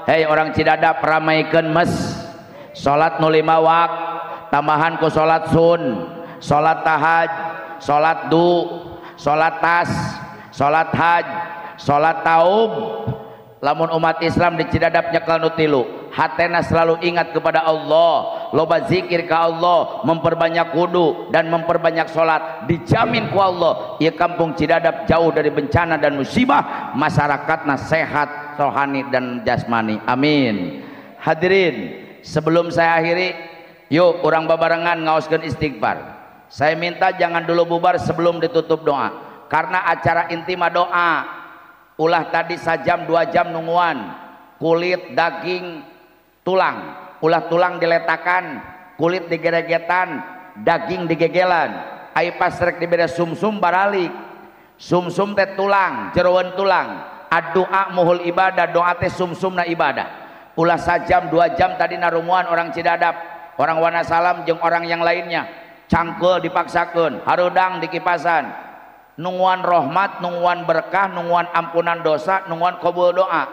Hei orang Cidadap ramaikeun mes salat nu 5 wak, tambahan ku salat sun, salat tahaj, salat du, salat tas, salat haj, salat taub. Lamun umat Islam di Cidadap nyekel nu tilu, hatena selalu ingat kepada Allah, loba zikir ke Allah, memperbanyak wudu dan memperbanyak salat, dijamin ku Allah ieu kampung Cidadap jauh dari bencana dan musibah, masyarakatna sehat rohani dan jasmani. Amin. Hadirin, sebelum saya akhiri, yuk urang babarengan ngaoskeun istighfar. Saya minta jangan dulu bubar sebelum ditutup doa, karena acara inti mah doa. Ulah tadi sajam 2 jam nungguan kulit daging tulang, ulah tulang diletakan, kulit digeregetan, daging digegelan. Ai pas rek dibere sumsum baralik, sumsum teh tulang, jeroan tulang. Addu'a muhul ibadah, doa teh sumsumna ibadah. Ulah sajam 2 jam tadi narumuan orang Cidadap, orang Wanasalam jeung orang yang lainnya, cangkeul dipaksakeun, harudang dikipasan. Nungguan rahmat, nungguan berkah, nungguan ampunan dosa, nungguan qabul doa.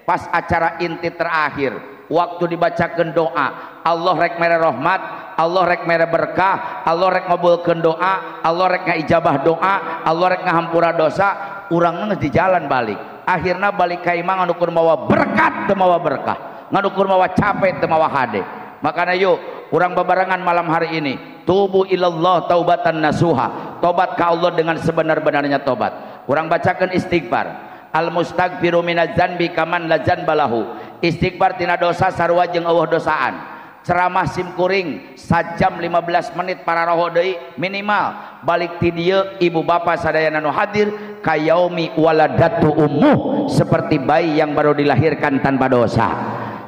Pas acara inti terakhir, waktu dibacakan doa, Allah rek mere rahmat, Allah rek mere berkah, Allah rek ngabulkeun doa, Allah rek ngaijabah doa, Allah rek ngahampura dosa, urang geus di jalan balik. Akhirna balik ka imah nganukur mawa berkat teu mawa berkah, nganukur mawa capek teu mawa hade. Makana yuk urang babarengan malam hari ini, tubu ilallah taubatan nasuha, tobat ka Allah dengan sebenar-benarnya tobat. Urang bacakan istighfar. Al mustaghfiru minaz dzanbi kaman la dzanbalahu. Istighfar tina dosa sarua jeung eueuh dosaan. Ceramah simkuring sajam 15 menit para roho deui minimal. Balik ti dieu ibu bapa sadayana nu hadir kayaumi waladatu ummuh, seperti bayi yang baru dilahirkan tanpa dosa.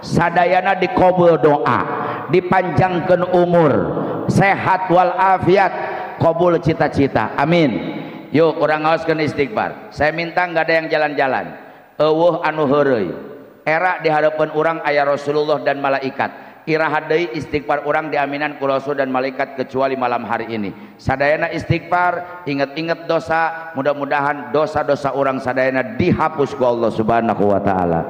Sadayana dikabul doa, dipanjangkeun umur, sehat walafiat, kabul cita-cita. Amin. Yuk urang ngaoskeun istighfar. Saya minta nggak ada yang jalan-jalan. Eueuh anu heureuy. Era di hadapan urang aya Rasulullah dan malaikat. Iraha deui istighfar urang diaminan ku Rasul dan malaikat kecuali malam hari ini. Sadayana istighfar, inget-inget dosa, mudah-mudahan dosa-dosa urang sadayana dihapus ku Allah Subhanahu wa taala.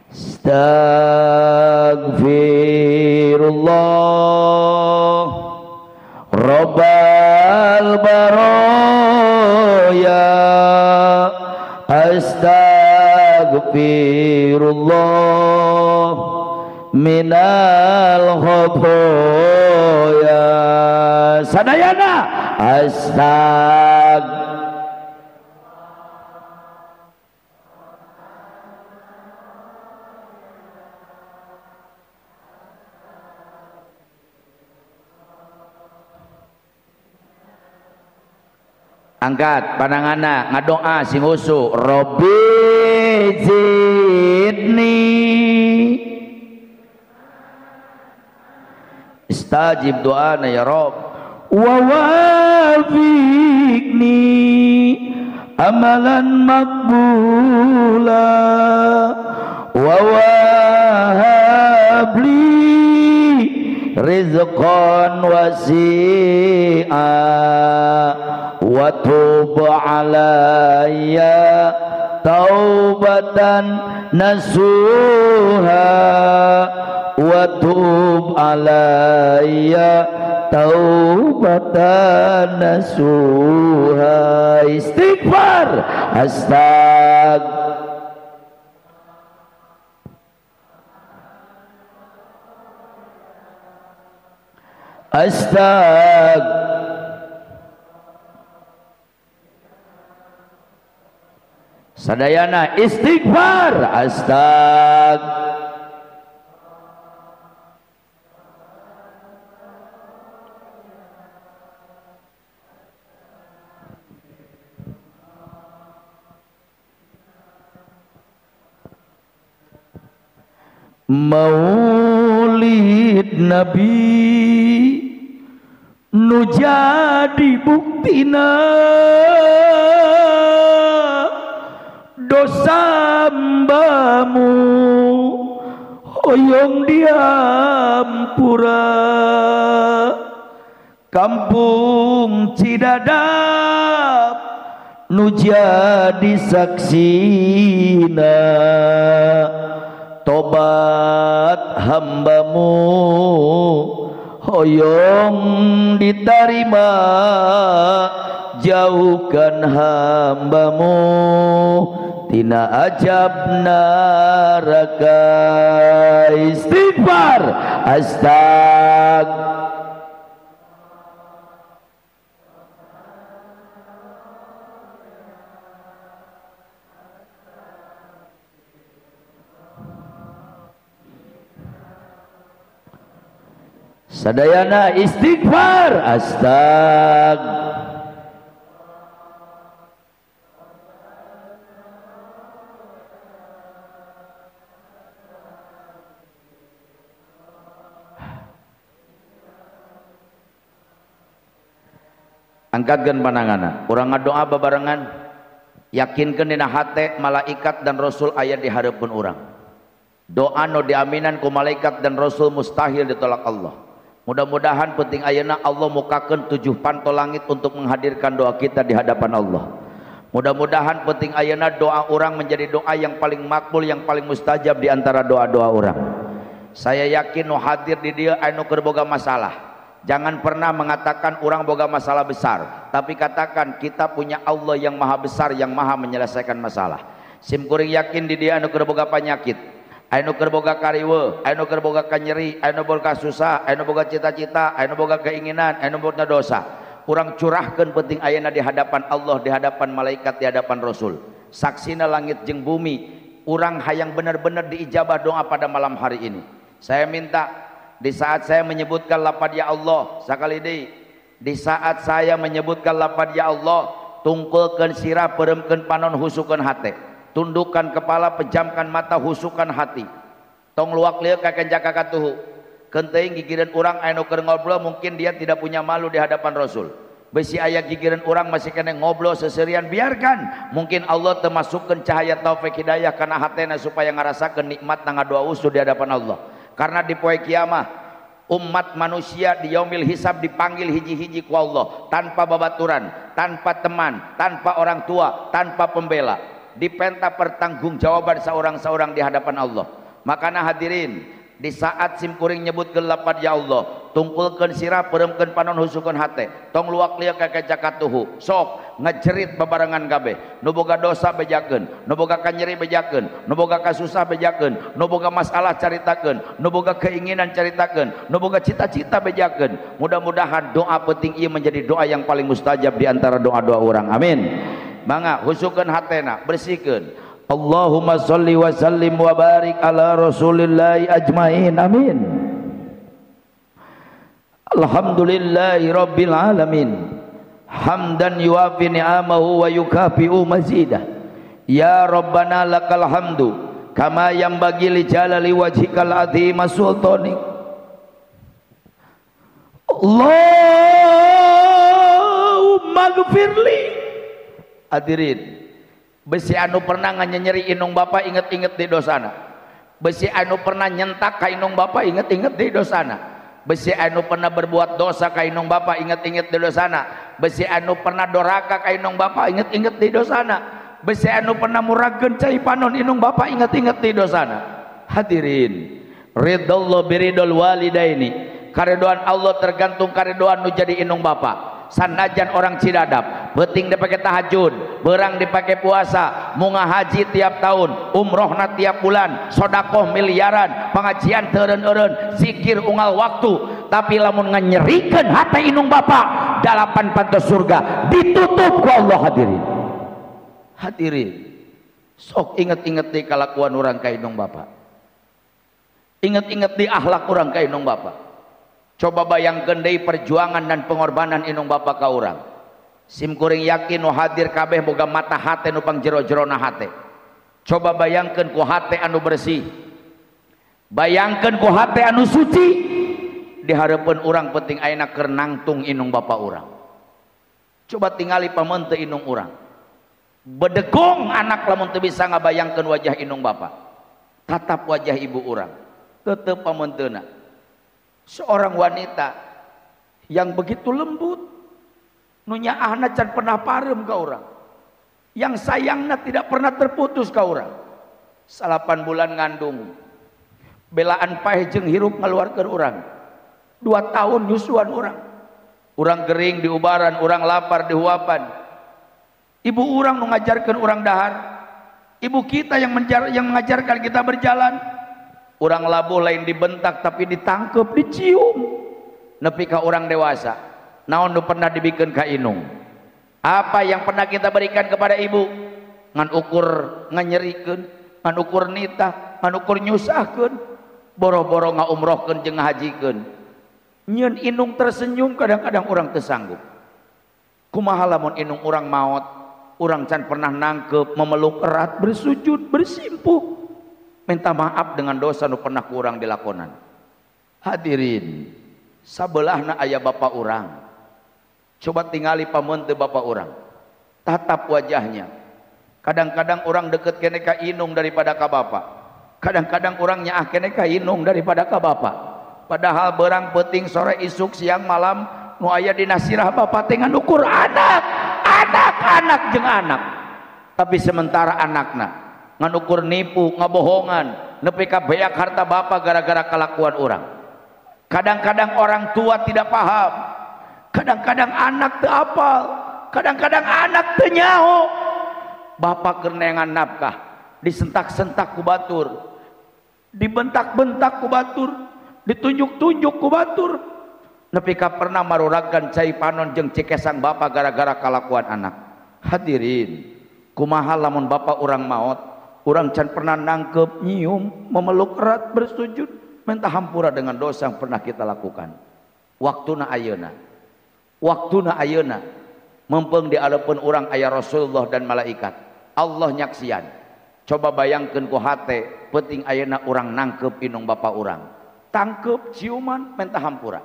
Astaghfirullah Rabbal baraya, astaghfirullah minal khotoya. Sadayana astag. Angkat pandanganna ngadoa sing husu. Robbi zidni istajib doana ya Rabb wa wafiqni amalan maqbula wa wahabli rizqan wasi'a wa tub alayya taubatan nasuha wa tub alayya taubatan nasuha. Istighfar astag astag sadayana istighfar astag Maulid Nabi nu jadi buktina dosa hambamu hoyong diampura. Kampung Cidadap nu jadi saksina tobat hambamu hoyong diterima, jauhkan hambamu tina ajab neraka. Istighfar astag sadayana istighfar astag angkatkeun pandanganna urang ngadoa babarengan, yakinkeun dina hate malaikat dan rasul aya di hareupeun urang. Doa nu diaminan ku malaikat dan rasul mustahil ditolak Allah. Mudah-mudahan penting ayeuna Allah mukakeun 7 panto langit untuk menghadirkan doa kita di hadapan Allah. Mudah-mudahan penting ayeuna doa orang menjadi doa yang paling makbul, yang paling mustajab di antara doa-doa orang. Saya yakin nu hadir di dieu anu keur boga masalah. Jangan pernah mengatakan orang boga masalah besar, tapi katakan kita punya Allah yang maha besar, yang maha menyelesaikan masalah. Sim kuring yakin di dieu anu keur boga panyakit, anu keur boga kariweuh, anu keur boga kanyeri, anu boga susah, anu boga cita-cita, anu boga keinginan, anu boga dosa. Urang curahkeun penting ayeuna di hadapan Allah, di hadapan malaikat, di hadapan Rasul. Saksina langit jeung bumi, urang hayang bener-bener diijabah doa pada malam hari ini. Saya minta di saat saya menyebutkan lapad ya Allah, sakali deui, di saat saya menyebutkan lapad ya Allah, tungkulkeun sirah, peuremkeun panon, husukeun hate. Tundukkan kepala, pejamkan mata, husukan hati. Tong luak lieu ka kenjaka katuhu. Kenteuing gigireun urang anu keur ngobrol mungkin dia tidak punya malu di hadapan Rasul. Besi aya gigireun urang masih kena ngobrol seserian, biarkan. Mungkin Allah termasukkeun cahaya taufik hidayah kana hatena supaya ngarasakeun nikmat ngadoa usuh di hadapan Allah. Karena di poe kiamah umat manusia di yaumil hisab dipanggil hiji-hiji ku Allah, tanpa babaturan, tanpa teman, tanpa orang tua, tanpa pembela. Dipenta pertanggungjawaban seorang-seorang di hadapan Allah. Makana hadirin, di saat simkuring nyebutkeun lapad ya Allah, tungkulkeun sirah, peuremkeun panon, husukeun hate, tong luak lieu ka katuhu, sok ngejerit babarengan kabeh. Nu boga dosa bejakeun, nu boga kanyeri bejakeun, nu boga kasusah bejakeun, nu boga masalah caritakeun, nu boga keinginan caritakeun, nu boga cita-cita bejakeun. Mudah-mudahan doa penting ieu menjadi doa yang paling mustajab di antara doa-doa orang. Amin. Mangga husukeun hatena, bersihkeun. Allahumma sholli wa sallim wa barik ala rasulillahi ajmain. Amin. Alhamdulillahi rabbil alamin. Hamdan yuafi ni'amahu wa yukafi'u mazidah. Ya Rabbana lakal hamdu kama yanbaghi li jalali wajhikal azim sultanik. Allahumma gfirli. Hadirin, besi anu pernah nganyenyeri inung bapak inget-inget di dosana. Besi anu pernah nyentak ka inung bapak inget-inget di dosana. Besi anu pernah berbuat dosa ka inung bapak inget-inget di dosana. Besi anu pernah doraka ka inung bapak inget-inget di dosana. Besi anu pernah muragkeun cai panon inung bapak inget-inget di dosana. Hadirin, ridallahu biridol walidaini. Karedoan Allah tergantung karedoan nu jadi inung bapak. Sanajan orang Cidadap, peuting dipake tahajud, berang dipake puasa, munga haji tiap tahun, umrohna tiap bulan, sodakoh miliaran, pengajian teureun-eureun, zikir unggal waktu. Tapi lamun nganyerikeun hate inung bapak, dalapan pantos surga ditutup ku Allah. Hadirin, hadirin, sok inget-inget di kalakuan urang ka inung bapak, inget-inget di akhlak urang ka inung bapak. Coba bayangkeun deui perjuangan dan pengorbanan inung bapak ka urang. Sim kuring yakin nu hadir kabeh boga mata hate nu pangjero-jerona hate. Coba bayangkeun ku hate anu bersih, bayangkeun ku hate anu suci, di hareupeun urang penting ayeuna keur nangtung inung bapak urang. Coba tingali pamente inung urang. Bedegong anak lamun teu bisa ngabayangkeun wajah inung bapak. Tatap wajah ibu urang, tetep pamenteuna. Seorang wanita yang begitu lembut, nu nyaahna can pernah parem ka urang, yang sayangna tidak pernah terputus ka urang. 8 bulan ngandung, belaan paeh jeung hirup ngaluarkeun urang, 2 tahun nyusuan urang, urang gering diubaran, urang lapar dihuapan. Ibu urang nu ngajarkeun urang dahar, ibu kita yang mengajarkan kita berjalan. Urang labuh lain dibentak tapi ditangkep, dicium nepi ka urang dewasa. Naon nu pernah dibikeun ka inung? Apa yang pernah kita berikan kepada ibu? Ngan ukur nganyerikeun, ngan ukur nitah, ngan ukur nyusahkeun, boro-boro ngaumrohkeun jeung ngahajikeun. Nyeun inung tersenyum kadang-kadang urang teu sanggup. Kumaha lamun inung urang maot, urang can pernah nangkep, memeluk erat, bersujud, bersimpuh, minta maaf dengan dosa nu pernah kurang dilakonan. Hadirin, sabelahna aya bapak urang. Coba tingali pamente bapak urang, tatap wajahnya. Kadang-kadang orang deket kene ka inung daripada ka bapak. Kadang-kadang orang nyaah kene ka inung daripada ka bapak. Padahal berang peuting sore isuk siang malam nu aya dina sirah bapak teh ngan ukur anak, anak, anak jeung anak. Tapi sementara anakna ngan ukur nipu, ngabohongan, nepi ka beak harta bapak gara-gara kelakuan orang. Kadang-kadang orang tua tidak paham, kadang-kadang anak teu apal, kadang-kadang anak teu nyaho. Bapak keur neangan nafkah, disentak-sentak ku batur, dibentak-bentak ku batur, ditunjuk-tunjuk ku batur. Nepi ka pernah maruragan cai panon jeung cikesang bapak gara-gara kalakuan anak. Hadirin, kumaha lamun bapak urang maot, urang can pernah nangkep, nyium, memeluk erat, bersujud, minta hampura dengan dosa yang pernah kita lakukan. Waktuna ayeuna, waktuna ayeuna, mempeng di aleupeun urang aya Rasulullah dan malaikat. Allah nyaksian. Coba bayangkeun ku hate, penting ayeuna urang nangkep inung bapak urang. Tangkep, ciuman, minta hampura.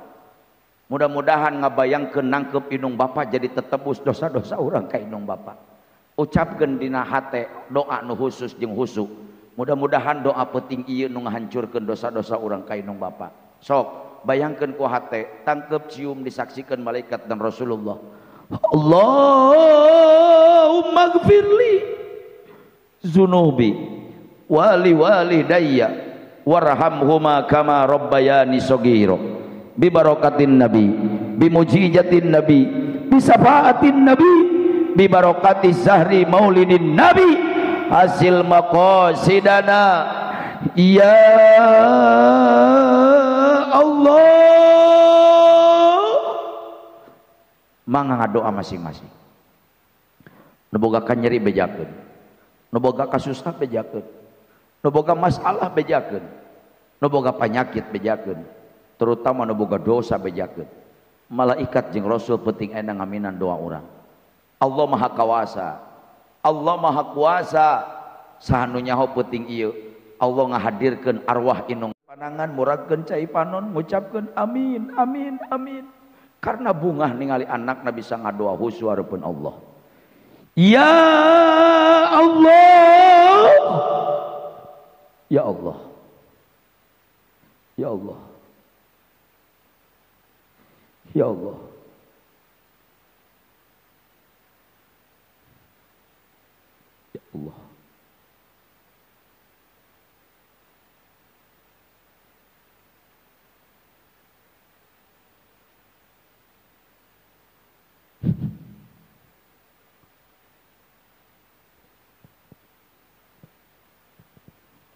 Mudah-mudahan ngabayangkeun nangkep inung bapak jadi tetebus dosa-dosa urang ka inung bapak. Ucapkeun dina hate doa nu khusus jeung husu. Mudah-mudahan doa penting ieu nu ngahancurkeun dosa-dosa urang ka inung bapa. Sok bayangkeun ku hate, tangkep cium disaksikan malaikat dan Rasulullah. Allahumma gfirli zunubi wali walidayya warhamhuma kama rabbayani shaghira bi barakatin nabi bi mujizatin nabi bi syafaatin nabi bi barokati zahri maulidin nabi hasil maqasidana ya Allah. Mangga ngadoa masing-masing. Nu boga kanyeri bejakeun, nu boga kasusah bejakeun, nu boga masalah bejakeun, nu boga panyakit bejakeun, terutama nu boga dosa bejakeun. Malaikat jeung rasul penting ayeuna ngaminan doa urang. Allah Maha Kawasa. Allah Maha Kuasa. Saha nu nyaho peuting ieu Allah ngahadirkeun arwah inung panangan muragkeun cai panon ngucapkeun amin amin amin karena bungah ningali anakna bisa ngadoa khusyuk hareupeun Allah. Ya Allah, ya Allah, ya Allah, ya Allah. Ya Allah.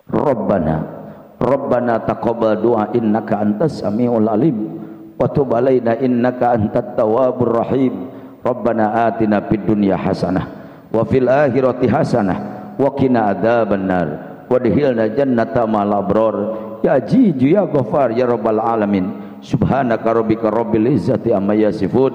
Rabbana Rabbana taqabbal du'a innaka antas samiul alim wa tub alaina innaka antat tawwabur rahim. Rabbana atina fid dunya hasanah wa fil akhirati hasanah wa qina adzabannar wadkhilna jannata ma'al abrar ya azizu ya ghafar ya rabbal alamin. Subhanaka rabbika rabbil izzati amma yasifun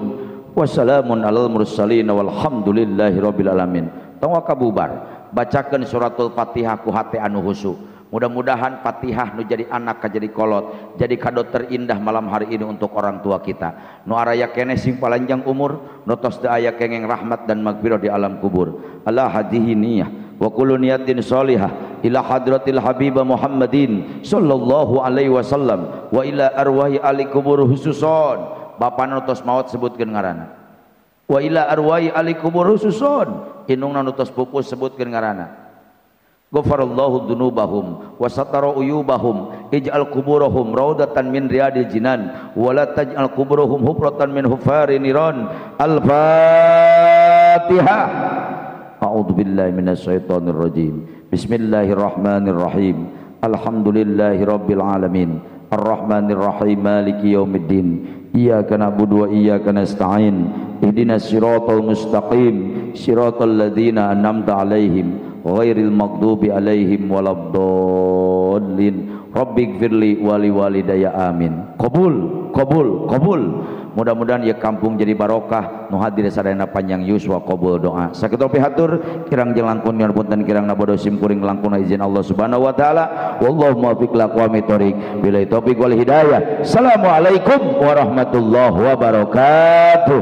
wa salamun alal mursalin walhamdulillahi rabbil alamin. Tong kabubar bacakeun suratul Fatihah ku hate anu khusyuk. Mudah-mudahan Fatihah nu jadi anak ka jadi kolot, jadi kado terindah malam hari ini untuk orang tua kita. Nu araya keneh sing palanjang umur, nu tos teu aya kengeng rahmat dan magfirah di alam kubur. Ala hadihi niyah wa kullu niyatin sholihah ila hadratil habiba Muhammadin sallallahu alaihi wasallam wa ila arwahi ahli kubur khususon. Bapa nu tos maot sebutkeun ngaranna. Wa ila arwahi ahli kubur khususon. Inungna nu tos pupus sebutkeun ngaranna. Ghafarallahu dzunubahum wa satara uyubahum ij'al kuburahum raudatan min riyadil jinan wa la taj'al kuburahum hufratan min hufari niran. Al-Fatihah. A'udzu billahi minasyaitonir rajim. Bismillahirrahmanirrahim. Alhamdulillahi rabbil alamin. Arrahmanir rahim maliki yaumiddin. Iyyaka na'budu wa iyyaka nasta'in. Ihdinas siratal mustaqim siratal ladzina an'amta 'alaihim ghairil maghdubi alaihim waladdallin. Rabbighfirli wali walidayya amin. Qabul qabul qabul. Mudah-mudahan ya kampung jadi barokah, nu hadir sadayana panjang yuswa qabul doa. Sakitu pihatur kirang jeung langkung nyuwun punten kirang nabodo sim kuring langkung izin Allah Subhanahu wa taala. Wallahu muwaffiq ila aqwamit thoriq. Billahi taufik wal hidayah. Assalamualaikum warahmatullahi wabarakatuh.